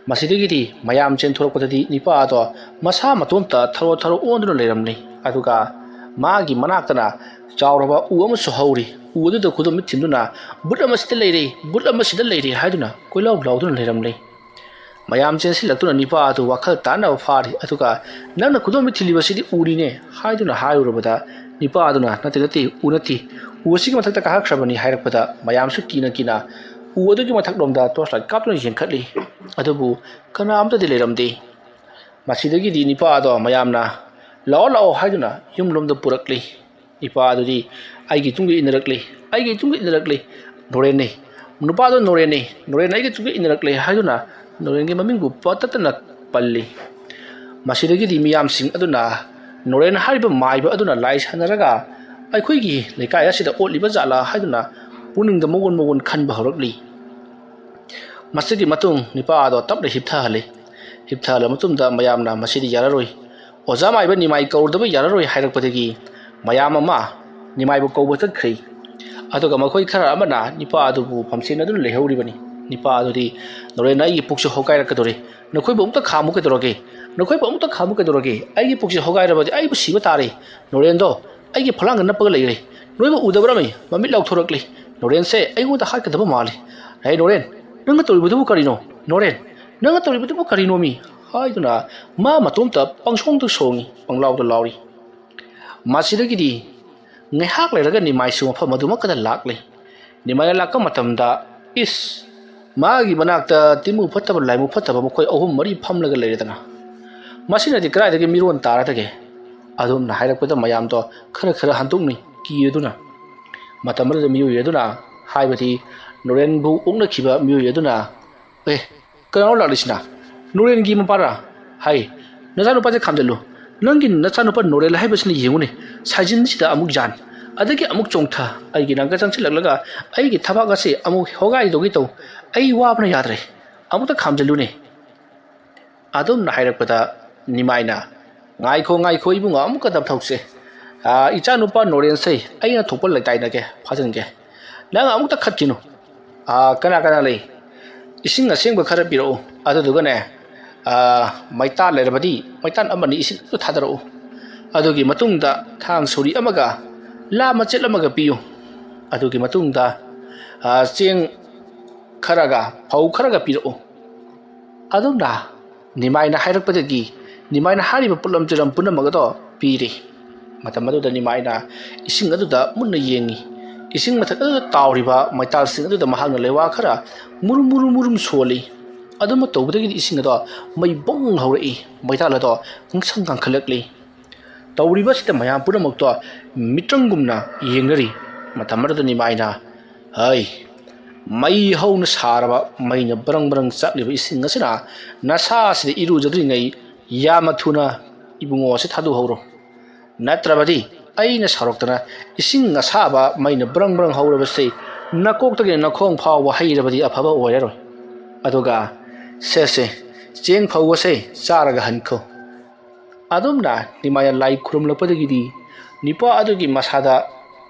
ꯃꯁꯤꯗꯒꯤꯗꯤ ꯃꯌꯥꯝ ꯆꯦꯟꯊꯣꯔꯛꯄꯗꯗꯤ ꯅꯤꯄꯥ ꯑꯗꯣ ꯃꯁꯥ ꯃꯇꯣꯝꯇ ꯊꯔꯣ ꯊꯔꯣ ꯑꯣꯟꯗꯨꯅ ꯂꯩꯔꯝꯂꯤ꯫ ꯑꯗꯨꯒ ꯃꯥꯒꯤ ꯃꯅꯥꯛꯇꯅ ꯆꯥꯎꯔꯕ ꯎ ꯑꯃꯁꯨ ꯍꯧꯔꯤ꯫ ꯎ ꯑꯗꯨꯗ ꯈꯨꯗꯣꯝꯕꯤꯠ ꯊꯤꯟꯗꯨꯅ, "ꯕꯨꯠ ꯑꯃ ꯁꯤꯗ ꯂꯩꯔꯦ, ꯕꯨꯠ ꯑꯃ ꯁꯤꯗ ꯂꯩꯔꯦ" ꯍꯥꯏꯗꯨꯅ ꯀꯣꯏꯂꯥꯎ ꯂꯥꯎꯗꯨꯅ ꯂꯩꯔꯝꯂꯦ꯫ ꯃꯌꯥꯝ ꯆꯦꯟꯁꯤꯜꯂꯛꯇꯨꯅ ꯅꯤꯄꯥ ꯑꯗꯨ ꯋꯥꯈꯜ ꯇꯥꯅꯕ ꯐꯥꯔꯤ꯫ ꯑꯗꯨꯒ "ꯅꯪꯅ ꯈꯨꯗꯣꯝꯕꯤꯠ ꯊꯤꯜꯂꯤꯕꯁꯤꯗꯤ ꯎꯅꯤꯅꯦ" ꯍꯥꯏꯗꯨꯅ ꯍꯥꯏꯔꯨꯔꯕꯗ, ꯅꯤꯄꯥ ꯑꯗꯨꯅ "ꯅꯠꯇꯦ, ꯅꯠꯇꯦ, ꯎ ꯅꯠꯇꯦ, ꯎ ꯑꯁꯤꯒꯤ ꯃꯊꯛꯇ ꯀꯥꯈꯠꯈ꯭ꯔꯕꯅꯤ" ꯍꯥꯏꯔꯛꯄꯗ, ꯃꯌꯥꯝꯁꯨ ꯀꯤꯅ ꯀꯤꯅ ꯎ ꯑꯗꯨꯒꯤ ꯃꯊꯛꯂꯣꯝꯗ torch light ꯀꯥꯞꯇꯨꯅ ꯌꯦꯡꯈꯠꯂꯤ꯫ ꯑꯗꯨꯕꯨ ꯀꯅꯥ ꯑꯃꯠꯇꯗꯤ ꯂꯩꯔꯝꯗꯦ꯫ ꯃꯁꯤꯗꯒꯤꯗꯤ ꯅꯤꯄꯥ ꯑꯗꯣ ꯃꯌꯥꯝꯅ "ꯂꯥꯛꯑꯣ, ꯂꯥꯛꯑꯣ" ꯍꯥꯏꯗꯨꯅ ꯌꯨꯝꯂꯣꯝꯗ ꯄꯨꯔꯛꯂꯤ꯫ ꯅꯤꯄꯥ ꯑꯗꯨꯗꯤ ꯑꯩꯒꯤ ꯇꯨꯡꯗ ꯏꯟꯅꯔꯛꯂꯤ, ꯑꯩꯒꯤ ꯇꯨꯡꯗ ꯏꯟꯅꯔꯛꯂꯤ꯫ ꯅꯣꯔꯦꯟꯅꯤ꯫ ꯅꯨꯄꯥꯗꯣ ꯅꯣꯔꯦꯟꯅꯤ꯫ "ꯅꯣꯔꯦꯟ ꯑꯩꯒꯤ ꯇꯨꯡꯗ ꯏꯟꯅꯔꯛꯂꯦ" ꯍꯥꯏꯗꯨꯅ ꯅꯣꯔꯦꯟꯒꯤ ꯃꯃꯤꯡꯕꯨ ꯄꯇꯠꯇꯅ ꯄꯜꯂꯤ꯫ ꯃꯁꯤꯗꯒꯤꯗꯤ ꯃꯤꯌꯥꯝꯁꯤꯡ ꯑꯗꯨꯅ ꯅꯣꯔꯦꯟ ꯍꯥꯏꯔꯤꯕ ꯃꯥꯏꯕ ꯑꯗꯨꯅ ꯂꯥꯏ ꯁꯥꯟꯅꯔꯒ ꯑꯩꯈꯣꯏꯒꯤ ꯂꯩꯀꯥꯏ ꯑꯁꯤꯗ ꯑꯣꯠꯂꯤꯕ ꯖꯥꯠꯂꯥ ꯍꯥꯏꯗꯨꯅ ꯄꯨꯛꯅꯤꯡꯗ ꯃꯒꯨꯟ ꯃꯒꯨꯟ ꯈꯟꯕ ꯍꯧꯔꯛꯂꯤ꯫ ꯃꯁꯤꯒꯤ ꯃꯇꯨꯡ ꯅꯤꯄꯥ ꯑꯗꯣ ꯇꯞꯅ ꯍꯤꯞꯊꯍꯜꯂꯤ꯫ ꯍꯤꯞꯊꯍꯜꯂ ꯃꯇꯨꯡꯗ ꯃꯌꯥꯝꯅ "ꯃꯁꯤꯗꯤ ꯌꯥꯔꯔꯣꯏ, ꯑꯣꯖꯥ ꯃꯥꯏꯕ ꯅꯤꯃꯥꯏ ꯀꯧꯔꯨꯗꯕ ꯌꯥꯔꯔꯣꯏ" ꯍꯥꯏꯔꯛꯄꯗꯒꯤ ꯃꯌꯥꯝ ꯑꯃ ꯅꯤꯃꯥꯏꯕꯨ ꯀꯧꯕ ꯆꯠꯈ꯭ꯔꯦ꯫ ꯑꯗꯨꯒ ꯃꯈꯣꯏ ꯈꯔ ꯑꯃꯅ ꯅꯤꯄꯥ ꯑꯗꯨꯕꯨ ꯐꯝꯁꯦꯟꯅꯗꯨꯅ ꯂꯩꯍꯧꯔꯤꯕꯅꯤ꯫ ꯅꯤꯄꯥ ꯑꯗꯨꯗꯤ "ꯅꯣꯔꯦꯟꯅ ꯑꯩꯒꯤ ꯄꯨꯛꯁꯦ ꯍꯣꯒꯥꯏꯔꯛꯀꯗꯣꯔꯦ꯫ ꯅꯈꯣꯏꯕꯨ ꯑꯃꯨꯛꯇ ꯈꯥꯝꯃꯨ ꯀꯩꯗꯧꯔꯒꯦ? ꯅꯈꯣꯏꯕꯨ ꯑꯃꯨꯛꯇ ꯈꯥꯝꯃꯨ ꯀꯩꯗꯧꯔꯒꯦ? ꯑꯩꯒꯤ ꯄꯨꯛꯁꯦ ꯍꯣꯒꯥꯏꯔꯕꯗꯤ ꯑꯩꯕꯨ ꯁꯤꯕ ꯇꯥꯔꯦ꯫ ꯅꯣꯔꯦꯟꯗꯣ ꯑꯩꯒꯤ ꯐꯂꯥꯡꯗ ꯅꯞꯄꯒ ꯂꯩꯔꯦ꯫ ꯅꯣꯏꯕꯨ ꯎꯗꯕ꯭ꯔꯃꯤ? ꯃꯃꯤꯠ ꯂꯥꯎꯊꯣꯔꯛꯂꯦ꯫ ꯅꯣꯔꯦꯟꯁꯦ ꯑꯩꯉꯣꯟꯗ ꯍꯥꯠꯀꯗꯕ ꯃꯥꯜꯂꯤ꯫ ꯍꯦ ꯅꯣꯔꯦꯟ, ꯅꯪꯅ ꯇꯧꯔꯤꯕꯗꯨꯕꯨ ꯀꯔꯤꯅꯣ? ꯅꯣꯔꯦꯟ, ꯅꯪꯅ ꯇꯧꯔꯤꯕꯗꯨꯕꯨ ꯀꯔꯤꯅꯣꯃꯤ?" ꯍꯥꯏꯗꯨꯅ ꯃꯥ ꯃꯇꯣꯝꯇ ꯄꯪꯁꯣꯡꯗ ꯁꯣꯡꯏ, ꯄꯪꯂꯥꯎꯗ ꯂꯥꯎꯔꯤ꯫ ꯃꯁꯤꯗꯒꯤꯗꯤ ꯉꯥꯏꯍꯥꯛ ꯂꯩꯔꯒ ꯅꯤꯃꯥꯏꯁꯨ ꯃꯐꯝ ꯑꯗꯨꯃꯛꯀꯗ ꯂꯥꯛꯂꯦ꯫ ꯅꯤꯃꯥꯏꯅ ꯂꯥꯛꯄ ꯃꯇꯝꯗ, ꯏꯁ, ꯃꯥꯒꯤ ꯃꯅꯥꯛꯇ ꯇꯤꯃꯨ ꯐꯠꯇꯕ, ꯂꯥꯏꯃꯨ ꯐꯠꯇꯕ ꯃꯈꯣꯏ ꯑꯍꯨꯝ ꯃꯔꯤ ꯐꯝꯂꯒ ꯂꯩꯔꯦꯗꯅ꯫ ꯃꯁꯤꯅꯗꯤ ꯀꯗꯥꯏꯗꯒꯤ ꯃꯤꯔꯣꯟ ꯇꯥꯔꯗꯒꯦ? ꯑꯗꯨꯝꯅ ꯍꯥꯏꯔꯛꯄꯗ ꯃꯌꯥꯝꯗꯣ ꯈꯔ ꯈꯔ ꯍꯟꯗꯣꯛꯅꯩ, ꯀꯤꯔꯗꯨꯅ꯫ ꯃꯇꯝ ꯑꯗꯨꯗ ꯃꯤꯑꯣꯏ ꯑꯗꯨꯅ, ꯍꯥꯏꯕꯗꯤ ꯅꯣꯔꯦꯟꯕꯨ ꯑꯣꯛꯅꯈꯤꯕ ꯃꯤꯑꯣꯏ ꯑꯗꯨꯅ, "ꯑꯦ, ꯀꯅꯥꯅꯣ ꯂꯥꯛꯂꯤꯁꯤꯅ? ꯅꯣꯔꯦꯟꯒꯤ ꯃꯄꯥꯔꯥ? ꯍꯥꯏ, ꯅꯆꯥꯅꯨꯄꯥꯁꯦ ꯈꯥꯝꯖꯜꯂꯨ꯫ ꯅꯪꯒꯤ ꯅꯆꯥꯅꯨꯄꯥ ꯅꯣꯔꯦꯟ ꯍꯥꯏꯕꯁꯤꯅ ꯌꯦꯡꯉꯨꯅꯦ, ꯁꯥꯏꯖꯤꯟꯁꯤꯗ ꯑꯃꯨꯛ ꯌꯥꯟ, ꯑꯗꯒꯤ ꯑꯃꯨꯛ ꯆꯣꯡꯊ, ꯑꯩꯒꯤ ꯅꯥꯛꯇ ꯆꯪꯁꯤꯜꯂꯛꯂꯒ ꯑꯩꯒꯤ ꯊꯕꯥꯛ ꯑꯁꯦ ꯑꯃꯨꯛ ꯍꯣꯒꯥꯏꯗꯧꯒꯤ ꯇꯧ꯫ ꯑꯩ ꯋꯥꯕꯅ ꯌꯥꯗ꯭ꯔꯦ꯫ ꯑꯃꯨꯛꯇ ꯈꯥꯝꯖꯜꯂꯨꯅꯦ꯫" ꯑꯗꯨꯝꯅ ꯍꯥꯏꯔꯛꯄꯗ ꯅꯤꯃꯥꯏꯅ, "ꯉꯥꯏꯈꯣ, ꯉꯥꯏꯈꯣ ꯏꯕꯨꯡꯉꯣ, ꯑꯃꯨꯛꯀ ꯇꯞꯊꯧꯁꯦ꯫ ꯑꯥ, ꯏꯆꯥꯅꯨꯄꯥ ꯅꯣꯔꯦꯟꯁꯦ ꯑꯩꯅ ꯊꯣꯛꯄ ꯂꯩꯇꯥꯏꯅꯒꯦ, ꯐꯥꯖꯤꯟꯒꯦ꯫ ꯅꯪ ꯑꯃꯨꯛꯇ ꯈꯠꯈꯤꯅꯨ꯫ ꯑꯥ, ꯀꯅꯥ ꯀꯅꯥ ꯂꯩ? ꯏꯁꯤꯡ ꯑꯁꯦꯡꯕ ꯈꯔ ꯄꯤꯔꯛꯎ꯫ ꯑꯗꯨꯗꯨꯒꯅꯦ, ꯑꯥ, ꯃꯩꯇꯥꯟ ꯂꯩꯔꯕꯗꯤ ꯃꯩꯇꯥꯟ ꯑꯃꯅꯤ ꯏꯁꯤꯡꯗ ꯊꯥꯗꯔꯛꯎ꯫ ꯑꯗꯨꯒꯤ ꯃꯇꯨꯡꯗ ꯊꯥꯡ ꯁꯣꯔꯤ ꯑꯃꯒ ꯂꯥ ꯃꯆꯦꯠ ꯑꯃꯒ ꯄꯤꯌꯨ꯫" ꯑꯗꯨꯒꯤ ꯃꯇꯨꯡꯗ, ꯑ, ꯆꯦꯡ ꯈꯔꯒ ꯐꯧ ꯈꯔꯒ ꯄꯤꯔꯛꯎ꯫ ꯑꯗꯨꯝꯅ ꯅꯤꯃꯥꯏꯅ ꯍꯥꯏꯔꯛꯄꯗꯒꯤ ꯅꯤꯃꯥꯏꯅ ꯍꯥꯏꯔꯤꯕ ꯄꯣꯠꯂꯝ ꯆꯩꯔꯝ ꯄꯨꯝꯅꯃꯛ ꯑꯗꯣ ꯄꯤꯔꯤ꯫ ꯃꯇꯝ ꯑꯗꯨꯗ ꯅꯤꯃꯥꯏꯅ ꯏꯁꯤꯡ ꯑꯗꯨꯗ ꯃꯨꯟꯅ ꯌꯦꯡꯉꯤ꯫ ꯏꯁꯤꯡ ꯃꯊꯛ ꯑꯗꯨꯗ ꯇꯥꯎꯔꯤꯕ ꯃꯩꯇꯥꯜꯁꯤꯡ ꯑꯗꯨꯗ ꯃꯍꯥꯛꯅ ꯂꯩꯋꯥ ꯈꯔ ꯃꯨꯔꯨꯝ ꯃꯨꯔꯨꯝ ꯃꯨꯔꯨꯝ ꯁꯣꯜꯂꯤ꯫ ꯑꯗꯨꯃꯛ ꯇꯧꯕꯗꯒꯤꯗꯤ ꯏꯁꯤꯡ ꯑꯗꯣ ꯃꯩ ꯕꯪ ꯍꯧꯔꯛꯏ꯫ ꯃꯩꯇꯥꯜ ꯑꯗꯣ ꯉꯪꯁꯪ ꯉꯪꯈꯠꯂꯛꯂꯤ꯫ ꯇꯧꯔꯤꯕꯁꯤꯗ ꯃꯌꯥꯝ ꯄꯨꯝꯅꯃꯛꯇꯣ ꯃꯤꯇ꯭ꯔꯪꯒꯨꯝꯅ ꯌꯦꯡꯅꯔꯤ꯫ ꯃꯇꯝ ꯑꯗꯨꯗ ꯅꯤꯃꯥꯏꯅ, "ꯍꯩ, ꯃꯩ ꯍꯧꯅ ꯁꯥꯔꯕ ꯃꯩꯅ ꯕ꯭ꯔꯪ ꯕ꯭ꯔꯪ ꯆꯥꯛꯂꯤꯕ ꯏꯁꯤꯡ ꯑꯁꯤꯅ ꯅꯁꯥꯁꯤꯗ ꯏꯔꯨꯖꯗ꯭ꯔꯤꯉꯩ ꯌꯥꯝꯅ ꯊꯨꯅ ꯏꯕꯨꯡꯉꯣ ꯑꯁꯤ ꯊꯥꯗꯣꯛꯍꯧꯔꯣ꯫ ꯅꯠꯇ꯭ꯔꯕꯗꯤ ꯑꯩꯅ ꯁꯥꯎꯔꯛꯇꯅ ꯏꯁꯤꯡ ꯑꯁꯥꯕ ꯃꯩꯅ ꯕ꯭ꯔꯪ ꯕ꯭ꯔꯪ ꯍꯧꯔꯕꯁꯤ ꯅꯀꯣꯛꯇꯒꯤꯅ ꯅꯈꯣꯡ ꯐꯥꯎꯕ ꯍꯩꯔꯕꯗꯤ ꯑꯐꯕ ꯑꯣꯏꯔꯔꯣꯏ꯫ ꯑꯗꯨꯒ ꯁꯦ ꯁꯦ, ꯆꯦꯡ ꯐꯧ ꯑꯁꯦ ꯆꯥꯔꯒ ꯍꯟꯈꯣ"꯫ ꯑꯗꯨꯝꯅ ꯅꯤꯃꯥꯏꯅ ꯂꯥꯏ ꯈꯨꯔꯨꯝꯂꯛꯄꯗꯒꯤꯗꯤ ꯅꯨꯄꯥ ꯑꯗꯨꯒꯤ ꯃꯁꯥꯗ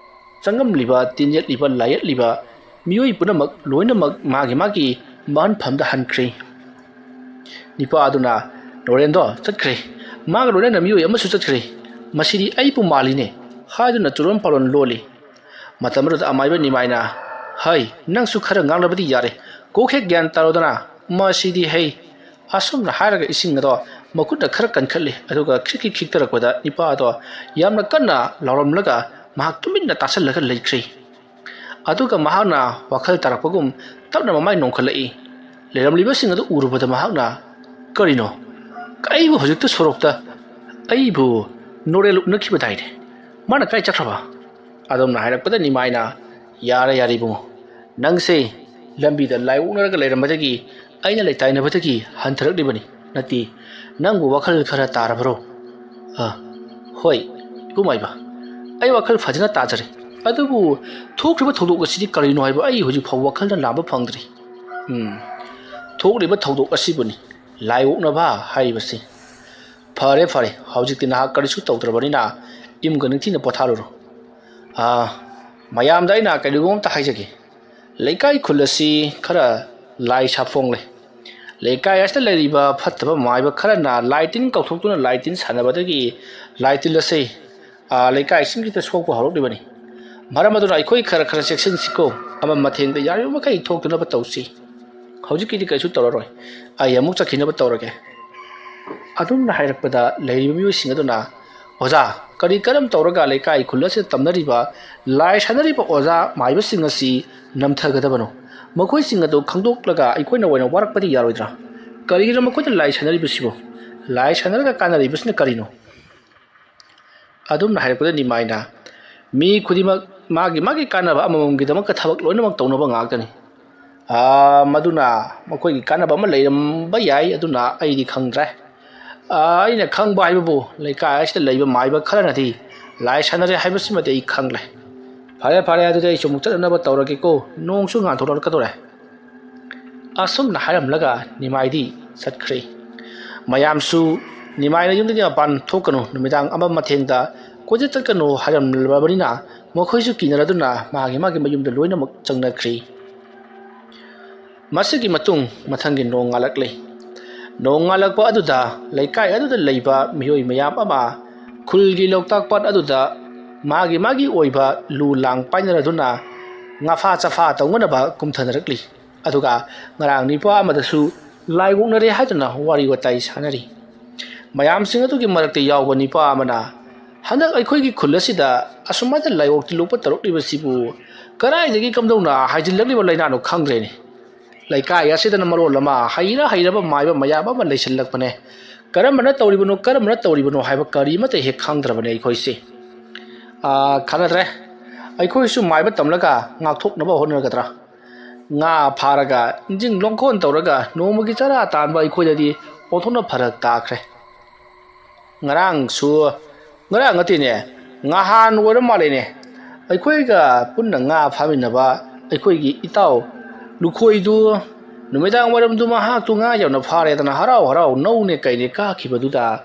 ꯆꯪꯉꯝꯂꯤꯕ, ꯇꯤꯟ ꯌꯦꯠꯂꯤꯕ, ꯂꯥꯏ ꯌꯦꯠꯂꯤꯕ ꯃꯤꯑꯣꯏ ꯄꯨꯝꯅꯃꯛ ꯂꯣꯏꯅꯃꯛ ꯃꯥꯒꯤ ꯃꯥꯒꯤ ꯃꯍꯟꯐꯝꯗ ꯍꯟꯈ꯭ꯔꯦ꯫ ꯅꯨꯄꯥ ꯑꯗꯨꯅ ꯅꯣꯔꯦꯟꯗꯣ ꯆꯠꯈ꯭ꯔꯦ꯫ ꯃꯥꯒ ꯂꯣꯏꯅꯅ ꯃꯤꯑꯣꯏ ꯑꯃꯁꯨ ꯆꯠꯈ꯭ꯔꯦ꯫ "ꯃꯁꯤꯗꯤ ꯑꯩꯕꯨ ꯃꯥꯜꯂꯤꯅꯦ" ꯍꯥꯏꯗꯨꯅ ꯆꯨꯔꯣꯟ ꯄꯥꯔꯣꯟ ꯂꯣꯜꯂꯤ꯫ ꯃꯇꯝ ꯑꯗꯨꯗ ꯑꯃꯥꯏꯕ ꯅꯤꯃꯥꯏꯅ, "ꯍꯩ, ꯅꯪꯁꯨ ꯈꯔ ꯉꯥꯡꯂꯕꯗꯤ ꯌꯥꯔꯦ꯫ ꯀꯣꯛ ꯍꯦꯛ ꯒ꯭ꯌꯥꯟ ꯇꯥꯔꯣꯗꯅ꯫ ꯃꯁꯤꯗꯤ ꯍꯩ"꯫ ꯑꯁꯨꯝꯅ ꯍꯥꯏꯔꯒ ꯏꯁꯤꯡ ꯑꯗꯣ ꯃꯈꯨꯠꯅ ꯈꯔ ꯀꯟꯈꯠꯂꯤ, ꯑꯗꯨꯒ ꯈꯤꯛ ꯈꯤꯛ ꯈꯤꯛꯇꯔꯛꯄꯗ ꯅꯤꯄꯥ ꯑꯗꯣ ꯌꯥꯝꯅ ꯀꯟꯅ ꯂꯥꯎꯔꯝꯂꯒ ꯃꯍꯥꯛ ꯇꯨꯃꯤꯟꯅ ꯇꯥꯁꯜꯂꯒ ꯂꯩꯈ꯭ꯔꯦ꯫ ꯑꯗꯨꯒ ꯃꯍꯥꯛꯅ ꯋꯥꯈꯜ ꯇꯥꯔꯛꯄꯒꯨꯝ ꯇꯞꯅ ꯃꯃꯥꯏ ꯅꯣꯡꯈꯠꯂꯛꯏ꯫ ꯂꯩꯔꯝꯂꯤꯕꯁꯤꯡ ꯑꯗꯨ ꯎꯔꯨꯕꯗ ꯃꯍꯥꯛꯅ, "ꯀꯔꯤꯅꯣ? ꯑꯩꯕꯨ ꯍꯧꯖꯤꯛꯇ ꯁꯣꯔꯣꯛꯇ ꯑꯩꯕꯨ ꯅꯣꯔꯦꯜ ꯎꯅꯈꯤꯕꯗꯥꯏꯅꯦ? ꯃꯥꯅ ꯀꯥꯏ ꯆꯠꯈ꯭ꯔꯕ?" ꯑꯗꯣꯝꯅ ꯍꯥꯏꯔꯛꯄꯗ ꯅꯤꯃꯥꯏꯅ, "ꯌꯥꯔꯦ, ꯌꯥꯔꯦ ꯏꯕꯨꯡꯉꯣ, ꯅꯪꯁꯦ ꯂꯝꯕꯤꯗ ꯂꯥꯏ ꯑꯣꯛꯅꯔꯒ ꯂꯩꯔꯝꯕꯗꯒꯤ ꯑꯩꯅ ꯂꯩꯇꯥꯏꯅꯕꯗꯒꯤ ꯍꯟꯊꯔꯛꯂꯤꯕꯅꯤ꯫ ꯅꯠꯇꯦ, ꯅꯪꯕꯨ ꯋꯥꯈꯜ ꯈꯔ ꯇꯥꯔꯕꯔꯣ?" "ꯑ, ꯍꯣꯏ, ꯏꯕꯨꯡ ꯃꯥꯏꯕ, ꯑꯩ ꯋꯥꯈꯜ ꯐꯖꯅ ꯇꯥꯖꯔꯦ꯫ ꯑꯗꯨꯕꯨ ꯊꯣꯛꯈ꯭ꯔꯤꯕ ꯊꯧꯗꯣꯛ ꯑꯁꯤꯗꯤ ꯀꯔꯤꯅꯣ ꯍꯥꯏꯕ ꯑꯩ ꯍꯧꯖꯤꯛ ꯐꯥꯎꯕ ꯋꯥꯈꯜꯗ ꯂꯥꯝꯕ ꯐꯪꯗ꯭ꯔꯤ"꯫ "ꯎꯝ, ꯊꯣꯛꯂꯤꯕ ꯊꯧꯗꯣꯛ ꯑꯁꯤꯕꯨꯅꯤ ꯂꯥꯏ ꯑꯣꯛꯅꯕ ꯍꯥꯏꯔꯤꯕꯁꯤ꯫ ꯐꯔꯦ, ꯐꯔꯦ, ꯍꯧꯖꯤꯛꯇꯤ ꯅꯍꯥꯛ ꯀꯔꯤꯁꯨ ꯇꯧꯗ꯭ꯔꯕꯅꯤꯅ ꯏꯃꯨꯡꯗ ꯅꯤꯡꯊꯤꯅ ꯄꯣꯊꯥꯔꯨꯔꯣ꯫ ꯑꯥ, ꯃꯌꯥꯝꯗ ꯑꯩꯅ ꯀꯔꯤꯒꯨꯝꯕ ꯑꯃꯇ ꯍꯥꯏꯖꯒꯦ꯫ ꯂꯩꯀꯥꯏ ꯈꯨꯜ ꯑꯁꯤ ꯈꯔ ꯂꯥꯏ ꯁꯥꯐꯣꯡꯂꯦ꯫ ꯂꯩꯀꯥꯏ ꯑꯁꯤꯗ ꯂꯩꯔꯤꯕ ꯐꯠꯇꯕ ꯃꯥꯏꯕ ꯈꯔꯅ ꯂꯥꯏ ꯇꯤꯟ ꯀꯧꯊꯣꯛꯇꯨꯅ ꯂꯥꯏ ꯇꯤꯟ ꯁꯥꯟꯅꯕꯗꯒꯤ ꯂꯥꯏ ꯇꯤꯟ ꯑꯁꯤ, ꯑꯥ, ꯂꯩꯀꯥꯏꯁꯤꯡꯁꯤꯗ ꯁꯣꯛꯄ ꯍꯧꯔꯛꯂꯤꯕꯅꯤ꯫ ꯃꯔꯝ ꯑꯗꯨꯅ ꯑꯩꯈꯣꯏ ꯈꯔ ꯈꯔ ꯆꯦꯛꯁꯤꯟꯁꯤꯀꯣ꯫ ꯑꯃ ꯃꯊꯦꯡꯗ ꯌꯥꯔꯤꯕ ꯃꯈꯩ ꯊꯣꯛꯇꯅꯕ ꯇꯧꯁꯤ꯫ ꯍꯧꯖꯤꯛꯀꯤꯗꯤ ꯀꯩꯁꯨ ꯇꯧꯔꯔꯣꯏ꯫ ꯑꯩ ꯑꯃꯨꯛ ꯆꯠꯈꯤꯅꯕ ꯇꯧꯔꯒꯦ꯫ ꯑꯗꯨꯝꯅ ꯍꯥꯏꯔꯛꯄꯗ ꯂꯩꯔꯤꯕ ꯃꯤꯑꯣꯏꯁꯤꯡ ꯑꯗꯨꯅ, "ꯑꯣꯖꯥ, ꯀꯔꯤ ꯀꯔꯝ ꯇꯧꯔꯒ ꯂꯩꯀꯥꯏ ꯈꯨꯜ ꯑꯁꯤꯗ ꯇꯝꯅꯔꯤꯕ ꯂꯥꯏ ꯁꯥꯟꯅꯔꯤꯕ ꯑꯣꯖꯥ ꯃꯥꯏꯕꯁꯤꯡ ꯑꯁꯤ ꯅꯝꯊꯒꯗꯕꯅꯣ? ꯃꯈꯣꯏꯁꯤꯡ ꯑꯗꯨ ꯈꯪꯗꯣꯛꯂꯒ ꯑꯩꯈꯣꯏꯅ ꯑꯣꯏꯅ ꯋꯥꯔꯛꯄꯗꯤ ꯌꯥꯔꯣꯏꯗ꯭ꯔꯥ? ꯀꯔꯤꯒꯤꯅꯣ ꯃꯈꯣꯏꯅ ꯂꯥꯏ ꯁꯥꯟꯅꯔꯤꯕꯁꯤꯕꯨ? ꯂꯥꯏ ꯁꯥꯟꯅꯔꯒ ꯀꯥꯟꯅꯔꯤꯕꯁꯤꯅ ꯀꯔꯤꯅꯣ?" ꯑꯗꯨꯝꯅ ꯍꯥꯏꯔꯛꯄꯗ ꯅꯤꯃꯥꯏꯅ, "ꯃꯤ ꯈꯨꯗꯤꯡꯃꯛ ꯃꯥꯒꯤ ꯃꯥꯒꯤ ꯀꯥꯟꯅꯕ ꯑꯃꯃꯝꯒꯤꯗꯃꯛꯇ ꯊꯕꯛ ꯂꯣꯏꯅꯃꯛ ꯇꯧꯅꯕ ꯉꯥꯛꯇꯅꯤ꯫ ꯑꯥ, ꯃꯗꯨꯅ ꯃꯈꯣꯏꯒꯤ ꯀꯥꯟꯅꯕ ꯑꯃ ꯂꯩꯔꯝꯕ ꯌꯥꯏ, ꯑꯗꯨꯅ ꯑꯩꯗꯤ ꯈꯪꯗ꯭ꯔꯦ꯫ ꯑꯥ, ꯑꯩꯅ ꯈꯪꯕ ꯍꯥꯏꯕꯕꯨ ꯂꯩꯀꯥꯏ ꯑꯁꯤꯗ ꯂꯩꯕ ꯃꯥꯏꯕ ꯈꯔꯅꯗꯤ ꯂꯥꯏ ꯁꯥꯟꯅꯔꯦ ꯍꯥꯏꯕꯁꯤꯃꯗꯤ ꯑꯩ ꯈꯪꯂꯦ꯫ ꯐꯔꯦ, ꯐꯔꯦ, ꯑꯗꯨꯗꯤ ꯑꯩꯁꯨ ꯑꯃꯨꯛ ꯆꯠꯅꯅꯕ ꯇꯧꯔꯒꯦꯀꯣ, ꯅꯣꯡꯁꯨ ꯉꯥꯟꯊꯣꯛꯂꯛꯀꯗꯧꯔꯦ꯫" ꯑꯁꯨꯝꯅ ꯍꯥꯏꯔꯝꯂꯒ ꯅꯤꯃꯥꯏꯗꯤ ꯆꯠꯈ꯭ꯔꯦ꯫ ꯃꯌꯥꯝꯁꯨ ꯅꯤꯃꯥꯏꯅ ꯌꯨꯝꯗꯒꯤ ꯃꯄꯥꯟ ꯊꯣꯛꯀꯅꯨ, ꯅꯨꯃꯤꯗꯥꯡ ꯑꯃ ꯃꯊꯦꯡꯗ ꯀꯣꯏꯆꯠ ꯆꯠꯀꯅꯨ ꯍꯥꯏꯔꯝꯂꯕꯅꯤꯅ ꯃꯈꯣꯏꯁꯨ ꯀꯤꯅꯔꯗꯨꯅ ꯃꯥꯒꯤ ꯃꯥꯒꯤ ꯃꯌꯨꯝꯗ ꯂꯣꯏꯅꯃꯛ ꯆꯪꯅꯈ꯭ꯔꯤ꯫ ꯃꯁꯤꯒꯤ ꯃꯇꯨꯡ ꯃꯊꯪꯒꯤ ꯅꯣꯡ ꯉꯥꯜꯂꯛꯂꯦ꯫ ꯅꯣꯡ ꯉꯥꯜꯂꯛꯄ ꯑꯗꯨꯗ ꯂꯩꯀꯥꯏ ꯑꯗꯨꯗ ꯂꯩꯕ ꯃꯤꯑꯣꯏ ꯃꯌꯥꯝ ꯑꯃ ꯈꯨꯜꯒꯤ ꯂꯣꯛꯇꯥꯛ ꯄꯥꯠ ꯑꯗꯨꯗ ꯃꯥꯒꯤ ꯃꯥꯒꯤ ꯑꯣꯏꯕ ꯂꯨ ꯂꯥꯡ ꯄꯥꯏꯅꯔꯗꯨꯅ ꯉꯥꯐꯥ ꯆꯐꯥ ꯇꯧꯅꯅꯕ ꯀꯨꯝꯊꯅꯔꯛꯂꯤ꯫ ꯑꯗꯨꯒ ꯉꯔꯥꯡ ꯅꯤꯄꯥ ꯑꯃꯗꯁꯨ ꯂꯥꯏ ꯑꯣꯛꯅꯔꯦ ꯍꯥꯏꯗꯨꯅ ꯋꯥꯔꯤ ꯋꯥꯇꯥꯏ ꯁꯥꯟꯅꯔꯤ꯫ ꯃꯌꯥꯝꯁꯤꯡ ꯑꯗꯨꯒꯤ ꯃꯔꯛꯇ ꯌꯥꯎꯕ ꯅꯤꯄꯥ ꯑꯃꯅ, "ꯍꯟꯗꯛ ꯑꯩꯈꯣꯏꯒꯤ ꯈꯨꯜ ꯑꯁꯤꯗ ꯑꯁꯨꯃꯥꯏꯅ ꯂꯥꯏꯑꯣꯛ ꯇꯤꯜꯂꯣꯛꯄ ꯇꯧꯔꯛꯂꯤꯕꯁꯤꯕꯨ ꯀꯗꯥꯏꯗꯒꯤ ꯀꯝꯗꯧꯅ ꯍꯥꯏꯖꯤꯜꯂꯛꯂꯤꯕ ꯂꯥꯏꯅꯥꯅꯣ ꯈꯪꯗ꯭ꯔꯦꯅꯦ꯫ ꯂꯩꯀꯥꯏ ꯑꯁꯤꯗꯅ ꯃꯔꯣꯜ ꯑꯃ ꯍꯩꯔ ꯍꯩꯔꯕ ꯃꯥꯏꯕ ꯃꯌꯥꯝ ꯑꯃ ꯂꯩꯁꯤꯜꯂꯛꯄꯅꯦ꯫ ꯀꯔꯝꯕꯅ ꯇꯧꯔꯤꯕꯅꯣ, ꯀꯔꯝꯕꯅ ꯇꯧꯔꯤꯕꯅꯣ ꯍꯥꯏꯕ ꯀꯔꯤ ꯑꯃꯠꯇ ꯍꯦꯛ ꯈꯪꯗ꯭ꯔꯕꯅꯦ ꯑꯩꯈꯣꯏꯁꯦ꯫ ꯑꯥ, ꯀꯥꯟꯅꯗ꯭ꯔꯦ꯫ ꯑꯩꯈꯣꯏꯁꯨ ꯃꯥꯏꯕ ꯇꯝꯂꯒ ꯉꯥꯛꯊꯣꯛꯅꯕ ꯍꯣꯠꯅꯒꯗ꯭ꯔꯥ? ꯉꯥ ꯐꯥꯔꯒ ꯏꯟꯖꯤꯡ ꯂꯣꯡꯈꯣꯟ ꯇꯧꯔꯒ ꯅꯣꯡꯃꯒꯤ ꯆꯔꯥ ꯇꯥꯟꯕ ꯑꯩꯈꯣꯏꯗꯗꯤ ꯑꯣꯟꯊꯣꯛꯅ ꯐꯔꯛ ꯇꯥꯈ꯭ꯔꯦ꯫ ꯉꯔꯥꯡꯁꯨ, ꯉꯔꯥꯡ ꯅꯠꯇꯦꯅꯦ, ꯉꯍꯥꯟ ꯑꯣꯏꯔ ꯃꯥꯜꯂꯦꯅꯦ, ꯑꯩꯈꯣꯏꯒ ꯄꯨꯟꯅ ꯉꯥ ꯐꯥꯃꯤꯟꯅꯕ ꯑꯩꯈꯣꯏꯒꯤ ꯏꯇꯥꯎ ꯂꯨꯈꯣꯏꯗꯨ ꯅꯨꯃꯤꯗꯥꯡ ꯋꯥꯏꯔꯝꯗꯨ ꯃꯍꯥꯛꯇꯨ ꯉꯥ ꯌꯥꯝꯅ ꯐꯥꯔꯦꯗꯅ ꯍꯔꯥꯎ ꯍꯔꯥꯎ ꯅꯧꯅꯦ ꯀꯩꯅꯦ ꯀꯥꯈꯤꯕꯗꯨꯗ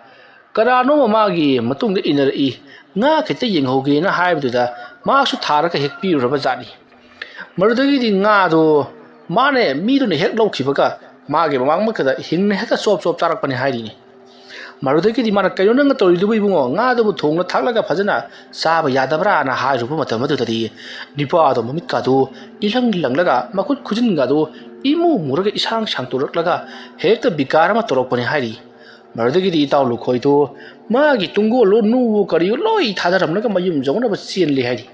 ꯀꯅꯥꯅꯣꯝꯃ ꯃꯥꯒꯤ ꯃꯇꯨꯡꯗ ꯏꯟꯅꯔꯛꯏ, ꯉꯥ ꯈꯤꯇ ꯌꯦꯡꯍꯧꯒꯦꯅ ꯍꯥꯏꯕꯗꯨꯗ ꯃꯍꯥꯛꯁꯨ ꯊꯥꯔꯒ ꯍꯦꯛ ꯄꯤꯔꯨꯔꯕ ꯖꯥꯠꯅꯤ꯫ ꯃꯗꯨꯗꯒꯤꯗꯤ ꯉꯥꯗꯨ ꯃꯥꯅ ꯃꯤꯗꯨꯅ ꯍꯦꯛ ꯂꯧꯈꯤꯕꯒ ꯃꯥꯒꯤ ꯃꯃꯥꯡꯃꯛꯇꯗ ꯍꯤꯡꯅ ꯍꯦꯛꯇ ꯆꯣꯞ ꯆꯣꯞ ꯆꯥꯔꯛꯄꯅꯤ ꯍꯥꯏꯔꯤꯅꯤ꯫ ꯃꯗꯨꯗꯒꯤꯗꯤ ꯃꯥꯅ, "ꯀꯩꯅꯣ ꯅꯪꯅ ꯇꯧꯔꯤꯗꯨꯕꯨ ꯏꯕꯨꯡꯉꯣ? ꯉꯥꯗꯨꯕꯨ ꯊꯣꯡꯅ ꯊꯥꯛꯂꯒ ꯐꯖꯅ ꯆꯥꯕ ꯌꯥꯗꯕ꯭ꯔꯥꯅ?" ꯍꯥꯏꯔꯨꯕ ꯃꯇꯝ ꯑꯗꯨꯗꯗꯤ ꯅꯨꯄꯥꯗꯣ ꯃꯃꯤꯠꯀꯥꯗꯨ ꯏꯂꯪ ꯂꯪꯂꯒ ꯃꯈꯨꯠ ꯈꯨꯖꯤꯟꯒꯗꯨ ꯏꯃꯨ ꯃꯨꯔꯒ ꯏꯁꯥꯡ ꯁꯥꯡꯇꯣꯔꯛꯂꯒ ꯍꯦꯛꯇ ꯕꯤꯀꯥꯔ ꯑꯃ ꯇꯧꯔꯛꯄꯅꯤ ꯍꯥꯏꯔꯤ꯫ ꯃꯗꯨꯗꯒꯤꯗꯤ ꯏꯇꯥꯎ ꯂꯨꯈꯣꯏꯗꯨ ꯃꯥꯒꯤ ꯇꯨꯡꯒꯣꯜꯂꯣ ꯅꯨꯋꯣ ꯀꯔꯤꯌꯣ ꯂꯣꯏ ꯊꯥꯗꯔꯝꯂꯒ ꯃꯌꯨꯝ ꯌꯧꯅꯕ ꯆꯦꯜꯂꯤ ꯍꯥꯏꯔꯤ꯫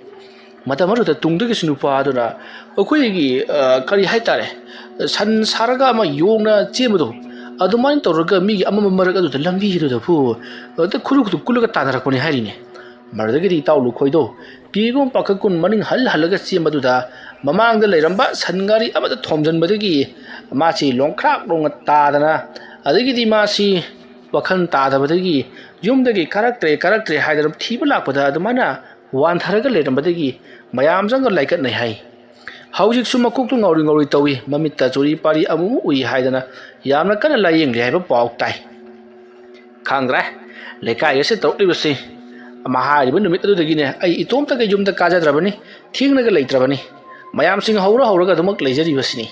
ꯃꯇꯝ ꯑꯗꯨꯗ ꯇꯨꯡꯗꯒꯤꯁꯨ ꯅꯨꯄꯥ ꯑꯗꯨꯅ ꯑꯩꯈꯣꯏꯒꯤ, ꯑ, ꯀꯔꯤ ꯍꯥꯏꯇꯥꯔꯦ, ꯁꯟ ꯁꯥꯔꯒ ꯑꯃ ꯌꯣꯡꯅ ꯆꯦꯟꯕꯗꯣ, ꯑꯗꯨꯃꯥꯏꯅ ꯇꯧꯔꯒ ꯃꯤꯒꯤ ꯑꯃꯝꯕ ꯃꯔꯛ ꯑꯗꯨꯗ ꯂꯝꯕꯤꯗꯨꯗꯕꯨ ꯍꯦꯛꯇ ꯈꯨꯔꯨ ꯈꯨꯔꯨ ꯀꯨꯜꯂꯒ ꯇꯥꯟꯅꯔꯛꯄꯅꯤ ꯍꯥꯏꯔꯤꯅꯦ꯫ ꯃꯗꯨꯗꯒꯤꯗꯤ ꯏꯇꯥꯎ ꯂꯨꯈꯣꯏꯗꯣ ꯄꯤꯒꯨꯝ ꯄꯥꯈꯠꯀꯨꯝ ꯃꯅꯤꯡ ꯍꯜ ꯍꯜꯂꯒ ꯆꯦꯟꯕꯗꯨꯗ ꯃꯃꯥꯡꯗ ꯂꯩꯔꯝꯕ ꯁꯟ ꯒꯥꯔꯤ ꯑꯃꯗ ꯊꯣꯝꯖꯤꯟꯕꯗꯒꯤ ꯃꯥꯁꯤ ꯂꯣꯡꯈ꯭ꯔꯥꯛ ꯂꯣꯡꯅ ꯇꯥꯗꯅ, ꯑꯗꯒꯤꯗꯤ ꯃꯥꯁꯤ ꯋꯥꯈꯜ ꯇꯥꯗꯕꯗꯒꯤ ꯌꯨꯝꯗꯒꯤ ꯀꯥꯔꯛꯇ꯭ꯔꯦ, ꯀꯥꯔꯛꯇ꯭ꯔꯦ ꯍꯥꯏꯗꯅ ꯊꯤꯕ ꯂꯥꯛꯄꯗ ꯑꯗꯨꯃꯥꯏꯅ ꯋꯥꯟꯊꯔꯒ ꯂꯩꯔꯝꯕꯗꯒꯤ ꯃꯌꯥꯝ ꯆꯪꯒ ꯂꯥꯏꯀꯠꯅꯩ ꯍꯥꯏ꯫ ꯍꯧꯖꯤꯛꯁꯨ ꯃꯀꯣꯛꯇꯨ ꯉꯥꯎꯔꯤ ꯉꯥꯎꯔꯤ ꯇꯧꯏ, ꯃꯃꯤꯠꯇ ꯆꯨꯔꯤ ꯄꯥꯔꯤ ꯑꯃꯨꯛ ꯎꯏ ꯍꯥꯏꯗꯅ ꯌꯥꯝꯅ ꯀꯟꯅ ꯂꯥꯏꯌꯦꯡꯂꯤ ꯍꯥꯏꯕ ꯄꯥꯎ ꯇꯥꯏ꯫ ꯈꯪꯗ꯭ꯔꯦ, ꯂꯩꯀꯥꯏ ꯑꯁꯤ ꯇꯧꯔꯛꯂꯤꯕꯁꯤ꯫ ꯑꯃ ꯍꯥꯏꯔꯤꯕ ꯅꯨꯃꯤꯠ ꯑꯗꯨꯗꯒꯤꯅꯦ ꯑꯩ ꯏꯇꯣꯝꯇꯒ ꯌꯨꯝꯗ ꯀꯥꯖꯗ꯭ꯔꯕꯅꯤ, ꯊꯦꯡꯅꯒ ꯂꯩꯇ꯭ꯔꯕꯅꯤ꯫ ꯃꯌꯥꯝꯁꯤꯡ ꯍꯧꯔ ꯍꯧꯔꯒ ꯑꯗꯨꯃꯛ ꯂꯩꯖꯔꯤꯕꯁꯤꯅꯤ꯫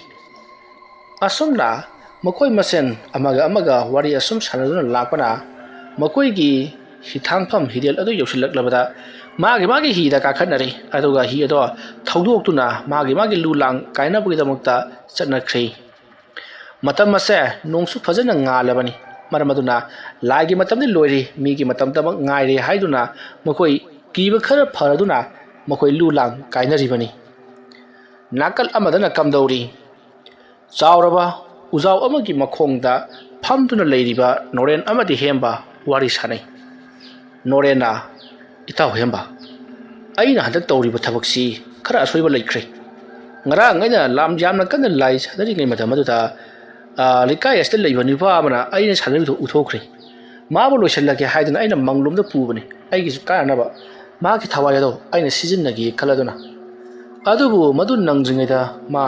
ꯑꯁꯨꯝꯅ ꯃꯈꯣꯏ ꯃꯁꯦꯟ ꯑꯃꯒ ꯑꯃꯒ ꯋꯥꯔꯤ ꯑꯁꯨꯝ ꯁꯥꯟꯅꯗꯨꯅ ꯂꯥꯛꯄꯅ ꯃꯈꯣꯏꯒꯤ ꯍꯤꯊꯥꯡꯐꯝ ꯍꯤꯔꯦꯜ ꯑꯗꯨ ꯌꯧꯁꯤꯜꯂꯛꯂꯕꯗ ꯃꯥꯒꯤ ꯃꯥꯒꯤ ꯍꯤꯗ ꯀꯥꯈꯠꯅꯔꯦ꯫ ꯑꯗꯨꯒ ꯍꯤ ꯑꯗꯣ ꯊꯧꯗꯣꯛꯇꯨꯅ ꯃꯥꯒꯤ ꯃꯥꯒꯤ ꯂꯨ ꯂꯥꯡ ꯀꯥꯏꯅꯕꯒꯤꯗꯃꯛꯇ ꯆꯠꯅꯈ꯭ꯔꯦ꯫ ꯃꯇꯝ ꯑꯁꯦ ꯅꯣꯡꯁꯨ ꯐꯖꯅ ꯉꯥꯜꯂꯕꯅꯤ꯫ ꯃꯔꯝ ꯑꯗꯨꯅ ꯂꯥꯏꯒꯤ ꯃꯇꯝꯗꯤ ꯂꯣꯏꯔꯦ, ꯃꯤꯒꯤ ꯃꯇꯝꯇꯃꯛ ꯉꯥꯏꯔꯦ ꯍꯥꯏꯗꯨꯅ ꯃꯈꯣꯏ ꯀꯤꯕ ꯈꯔ ꯐꯔꯗꯨꯅ ꯃꯈꯣꯏ ꯂꯨ ꯂꯥꯡ ꯀꯥꯏꯅꯔꯤꯕꯅꯤ꯫ ꯅꯥꯀꯜ ꯑꯃꯗꯅ ꯀꯝꯗꯧꯔꯤ? ꯆꯥꯎꯔꯕ ꯎꯖꯥꯎ ꯑꯃꯒꯤ ꯃꯈꯣꯡꯗ ꯐꯝꯗꯨꯅ ꯂꯩꯔꯤꯕ ꯅꯣꯔꯦꯟ ꯑꯃꯗꯤ ꯍꯦꯝꯕ ꯋꯥꯔꯤ ꯁꯥꯅꯩ꯫ ꯅꯣꯔꯦꯟꯅ, "ꯏꯇꯥꯎ ꯍꯦꯝꯕ, ꯑꯩꯅ ꯍꯟꯗꯛ ꯇꯧꯔꯤꯕ ꯊꯕꯛꯁꯤ ꯈꯔ ꯑꯁꯣꯏꯕ ꯂꯩꯈ꯭ꯔꯦ꯫ ꯉꯔꯥꯡ ꯑꯩꯅ ꯂꯥꯝ ꯌꯥꯝꯅ ꯀꯟꯅ ꯂꯥꯏ ꯁꯥꯟꯅꯔꯤꯉꯩ ꯃꯇꯝ ꯑꯗꯨꯗ, ꯑ, ꯂꯩꯀꯥꯏ ꯑꯁꯤꯗ ꯂꯩꯕ ꯅꯨꯄꯥ ꯑꯃꯅ ꯑꯩꯅ ꯁꯥꯟꯅꯔꯤꯕꯗꯨ ꯎꯊꯣꯛꯈ꯭ꯔꯦ꯫ ꯃꯥꯕꯨ ꯂꯣꯏꯁꯤꯜꯂꯒꯦ ꯍꯥꯏꯗꯨꯅ ꯑꯩꯅ ꯃꯪꯂꯣꯝꯗ ꯄꯨꯕꯅꯤ, ꯑꯩꯒꯤꯁꯨ ꯀꯥꯟꯅꯅꯕ꯫ ꯃꯥꯒꯤ ꯊꯋꯥꯏ ꯑꯗꯣ ꯑꯩꯅ ꯁꯤꯖꯤꯟꯅꯒꯦ ꯈꯜꯂꯗꯨꯅ꯫ ꯑꯗꯨꯕꯨ ꯃꯗꯨ ꯅꯪꯗ꯭ꯔꯤꯉꯩꯗ ꯃꯥ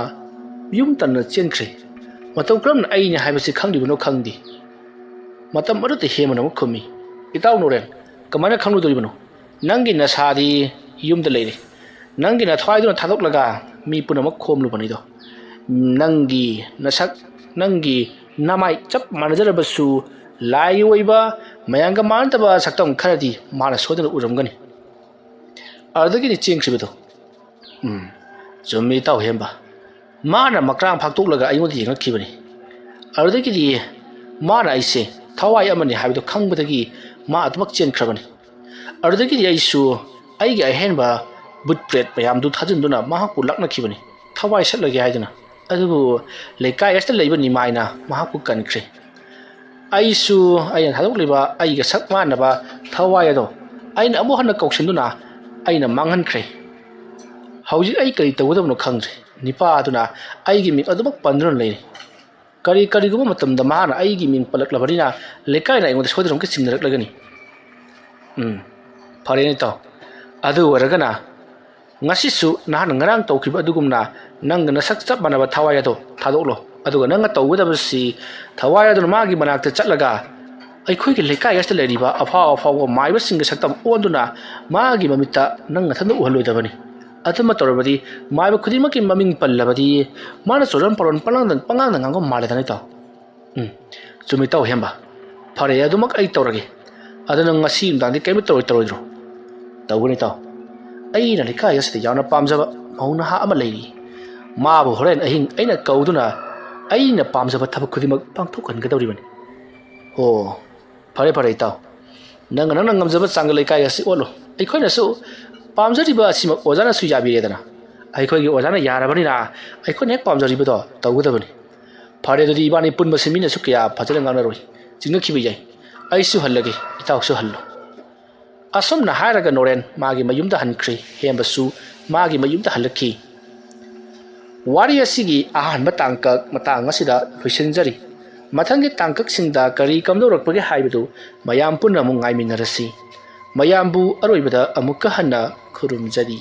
ꯌꯨꯝ ꯇꯝꯅ ꯆꯦꯟꯈ꯭ꯔꯦ꯫ ꯃꯇꯧ ꯀꯔꯝꯅ ꯑꯩꯅꯤ ꯍꯥꯏꯕꯁꯤ ꯈꯪꯂꯤꯕꯅꯣ ꯈꯪꯗꯦ꯫" ꯃꯇꯝ ꯑꯗꯨꯗ ꯍꯦꯃꯟ ꯑꯃꯨꯛ ꯈꯨꯝꯃꯤ, "ꯏꯇꯥꯎ ꯅꯣꯔꯦꯟ, ꯀꯃꯥꯏꯅ ꯈꯪꯂꯨꯗꯣꯔꯤꯕꯅꯣ? ꯅꯪꯒꯤ ꯅꯁꯥꯗꯤ ꯌꯨꯝꯗ ꯂꯩꯔꯦ꯫ ꯅꯪꯒꯤ ꯅꯊ꯭ꯋꯥꯏꯗꯨꯅ ꯊꯥꯗꯣꯛꯂꯒ ꯃꯤ ꯄꯨꯝꯅꯃꯛ ꯈꯣꯝꯂꯨꯕꯅꯤꯗꯣ꯫ ꯅꯪꯒꯤ ꯅꯁꯛ, ꯅꯪꯒꯤ ꯅꯃꯥꯏ ꯆꯞ ꯃꯥꯟꯅꯖꯔꯕꯁꯨ ꯂꯥꯏꯒꯤ ꯑꯣꯏꯕ, ꯃꯌꯥꯝꯒ ꯃꯥꯟꯅꯗꯕ ꯁꯛꯇꯝ ꯈꯔꯗꯤ ꯃꯥꯅ ꯁꯣꯏꯗꯅ ꯎꯔꯝꯒꯅꯤ꯫ ꯑꯗꯨꯗꯒꯤꯗꯤ ꯆꯦꯟꯈ꯭ꯔꯤꯕꯗꯣ꯫ ꯎꯝ, ꯆꯨꯝꯃꯤ, ꯏꯇꯥꯎ ꯍꯦꯝꯕ꯫ ꯃꯥꯅ ꯃꯀ꯭ꯔꯥꯡ ꯐꯥꯛꯇꯣꯛꯂꯒ ꯑꯩꯉꯣꯟꯗ ꯌꯦꯡꯉꯛꯈꯤꯕꯅꯤ꯫ ꯑꯗꯨꯗꯒꯤꯗꯤ ꯃꯥꯅ ꯑꯩꯁꯦ ꯊꯋꯥꯏ ꯑꯃꯅꯤ ꯍꯥꯏꯕꯗꯨ ꯈꯪꯕꯗꯒꯤ ꯃꯥ ꯑꯗꯨꯃꯛ ꯆꯦꯟꯈ꯭ꯔꯕꯅꯤ꯫ ꯑꯗꯨꯗꯒꯤꯗꯤ ꯑꯩꯁꯨ ꯑꯩꯒꯤ ꯑꯍꯦꯟꯕ ꯕꯨꯠ ꯄ꯭ꯔꯦꯠ ꯃꯌꯥꯝꯗꯨ ꯊꯥꯖꯤꯟꯗꯨꯅ ꯃꯍꯥꯛꯄꯨ ꯂꯥꯛꯅꯈꯤꯕꯅꯤ, ꯊꯋꯥꯏ ꯁꯠꯂꯒꯦ ꯍꯥꯏꯗꯨꯅ꯫ ꯑꯗꯨꯕꯨ ꯂꯩꯀꯥꯏ ꯑꯁꯤꯗ ꯂꯩꯕ ꯅꯤꯃꯥꯏꯅ ꯃꯍꯥꯛꯄꯨ ꯀꯟꯈ꯭ꯔꯦ꯫ ꯑꯩꯁꯨ ꯑꯩꯅ ꯊꯥꯗꯣꯛꯂꯤꯕ ꯑꯩꯒ ꯁꯛ ꯃꯥꯟꯅꯕ ꯊꯋꯥꯏ ꯑꯗꯣ ꯑꯩꯅ ꯑꯃꯨꯛ ꯍꯟꯅ ꯀꯧꯁꯤꯟꯗꯨꯅ ꯑꯩꯅ ꯃꯥꯡꯍꯟꯈ꯭ꯔꯦ꯫ ꯍꯧꯖꯤꯛ ꯑꯩ ꯀꯔꯤ ꯇꯧꯒꯗꯕꯅꯣ ꯈꯪꯗ꯭ꯔꯦ꯫ ꯅꯤꯄꯥ ꯑꯗꯨꯅ ꯑꯩꯒꯤ ꯃꯤꯡ ꯑꯗꯨꯃꯛ ꯄꯟꯗꯨꯅ ꯂꯩꯔꯤ꯫ ꯀꯔꯤ, ꯀꯔꯤꯒꯨꯝꯕ ꯃꯇꯝꯗ ꯃꯍꯥꯛꯅ ꯑꯩꯒꯤ ꯃꯤꯡ ꯄꯜꯂꯛꯂꯕꯅꯤꯅ ꯂꯩꯀꯥꯏꯅ ꯑꯩꯉꯣꯟꯗ ꯁꯣꯏꯗꯅꯃꯛꯀꯤ ꯆꯤꯡꯅꯔꯛꯂꯒꯅꯤ꯫ ꯎꯝ, ꯐꯔꯦꯅꯦ ꯏꯇꯥꯎ꯫ ꯑꯗꯨ ꯑꯣꯏꯔꯒꯅ ꯉꯁꯤꯁꯨ ꯅꯍꯥꯟ ꯉꯔꯥꯡ ꯇꯧꯈꯤꯕ ꯑꯗꯨꯒꯨꯝꯅ ꯅꯪꯒ ꯅꯁꯛ ꯆꯞ ꯃꯥꯟꯅꯕ ꯊꯋꯥꯏ ꯑꯗꯣ ꯊꯥꯗꯣꯛꯂꯣ꯫ ꯑꯗꯨꯒ ꯅꯪꯅ ꯇꯧꯒꯗꯕꯁꯤ ꯊꯋꯥꯏ ꯑꯗꯨꯅ ꯃꯥꯒꯤ ꯃꯅꯥꯛꯇ ꯆꯠꯂꯒ ꯑꯩꯈꯣꯏꯒꯤ ꯂꯩꯀꯥꯏ ꯑꯁꯤꯗ ꯂꯩꯔꯤꯕ ꯑꯐꯥꯎ ꯑꯐꯥꯎꯕ ꯃꯥꯏꯕꯁꯤꯡꯒꯤ ꯁꯛꯇꯝ ꯑꯣꯟꯗꯨꯅ ꯃꯥꯒꯤ ꯃꯃꯤꯠꯇ ꯅꯪ ꯅꯊꯟꯗ ꯎꯍꯜꯂꯣꯏꯗꯕꯅꯤ꯫ ꯑꯗꯨꯃ ꯇꯧꯔꯕꯗꯤ ꯃꯥꯏꯕ ꯈꯨꯗꯤꯡꯃꯛꯀꯤ ꯃꯃꯤꯡ ꯄꯜꯂꯕꯗꯤ ꯃꯥꯅ ꯆꯨꯔꯝ ꯄꯥꯔꯣꯟ ꯄꯉꯥꯡꯗ, ꯄꯉꯥꯡꯗ ꯉꯥꯡꯕ ꯃꯥꯜꯂꯦꯗꯅ ꯏꯇꯥꯎ꯫ ꯎꯝ, ꯆꯨꯝꯃꯤ ꯏꯇꯥꯎ ꯍꯦꯝꯕ꯫ ꯐꯔꯦ, ꯑꯗꯨꯃꯛ ꯑꯩ ꯇꯧꯔꯒꯦ꯫ ꯑꯗꯨ ꯅꯪ ꯉꯁꯤ ꯅꯨꯡꯗꯥꯡꯗꯤ ꯀꯔꯤꯝꯇ ꯇꯧꯔꯣꯏ, ꯇꯧꯔꯣꯏꯗ꯭ꯔꯣ? ꯇꯧꯒꯅꯤ ꯏꯇꯥꯎ꯫ ꯑꯩꯅ ꯂꯩꯀꯥꯏ ꯑꯁꯤꯗ ꯌꯥꯝꯅ ꯄꯥꯝꯖꯕ ꯃꯧ ꯅꯍꯥ ꯑꯃ ꯂꯩꯔꯤ꯫ ꯃꯥꯕꯨ ꯍꯣꯔꯦꯟ ꯑꯍꯤꯡ ꯑꯩꯅ ꯀꯧꯗꯨꯅ ꯑꯩꯅ ꯄꯥꯝꯖꯕ ꯊꯕꯛ ꯈꯨꯗꯤꯡꯃꯛ ꯄꯥꯡꯊꯣꯛꯍꯟꯒꯗꯧꯔꯤꯕꯅꯤ꯫ ꯑꯣ, ꯐꯔꯦ ꯐꯔꯦ ꯏꯇꯥꯎ꯫ ꯅꯪꯅ ꯅꯪꯅ ꯉꯝꯖꯕ ꯆꯥꯡꯗ ꯂꯩꯀꯥꯏ ꯑꯁꯤ ꯑꯣꯠꯂꯨ꯫ ꯑꯩꯈꯣꯏꯅꯁꯨ ꯄꯥꯝꯖꯔꯤꯕ ꯑꯁꯤꯃꯛ ꯑꯣꯖꯥꯅꯁꯨ ꯌꯥꯕꯤꯔꯦꯗꯅ꯫ ꯑꯩꯈꯣꯏꯒꯤ ꯑꯣꯖꯥꯅ ꯌꯥꯔꯕꯅꯤꯅ ꯑꯩꯈꯣꯏꯅ ꯍꯦꯛ ꯄꯥꯝꯖꯔꯤꯕꯗꯣ ꯇꯧꯒꯗꯕꯅꯤ꯫ ꯐꯔꯦ, ꯑꯗꯨꯗꯤ ꯏꯕꯥꯅꯤ ꯄꯨꯟꯕꯁꯤ ꯃꯤꯅꯁꯨ ꯀꯌꯥ ꯐꯖꯅ ꯉꯥꯡꯅꯔꯣꯏ꯫ ꯆꯤꯡꯅꯈꯤꯕ ꯌꯥꯏ꯫ ꯑꯩꯁꯨ ꯍꯜꯂꯒꯦ, ꯏꯇꯥꯎꯁꯨ ꯍꯜꯂꯣ꯫ ꯑꯁꯨꯝꯅ ꯍꯥꯏꯔꯒ ꯅꯣꯔꯦꯟ ꯃꯥꯒꯤ ꯃꯌꯨꯝꯗ ꯍꯟꯈ꯭ꯔꯦ꯫ ꯍꯦꯝꯕꯁꯨ ꯃꯥꯒꯤ ꯃꯌꯨꯝꯗ ꯍꯜꯂꯛꯈꯤ꯫ ꯋꯥꯔꯤ ꯑꯁꯤꯒꯤ ꯑꯍꯥꯟꯕ ꯇꯥꯡꯀꯛ ꯃꯇꯥꯡ ꯑꯁꯤꯗ ꯂꯣꯏꯁꯤꯟꯖꯔꯤ꯫ ꯃꯊꯪꯒꯤ ꯇꯥꯡꯀꯛꯁꯤꯡꯗ ꯀꯔꯤ ꯀꯝꯗꯧꯔꯛꯄꯒꯦ ꯍꯥꯏꯕꯗꯨ ꯃꯌꯥꯝ ꯄꯨꯟꯅ ꯑꯃꯨꯛ ꯉꯥꯏꯃꯤꯟꯅꯔꯁꯤ꯫ ꯃꯌꯥꯝꯕꯨ ꯑꯔꯣꯏꯕꯗ ꯑꯃꯨꯛꯀ ꯍꯟꯅ ꯈꯨꯔꯨꯝꯖꯔꯤ꯫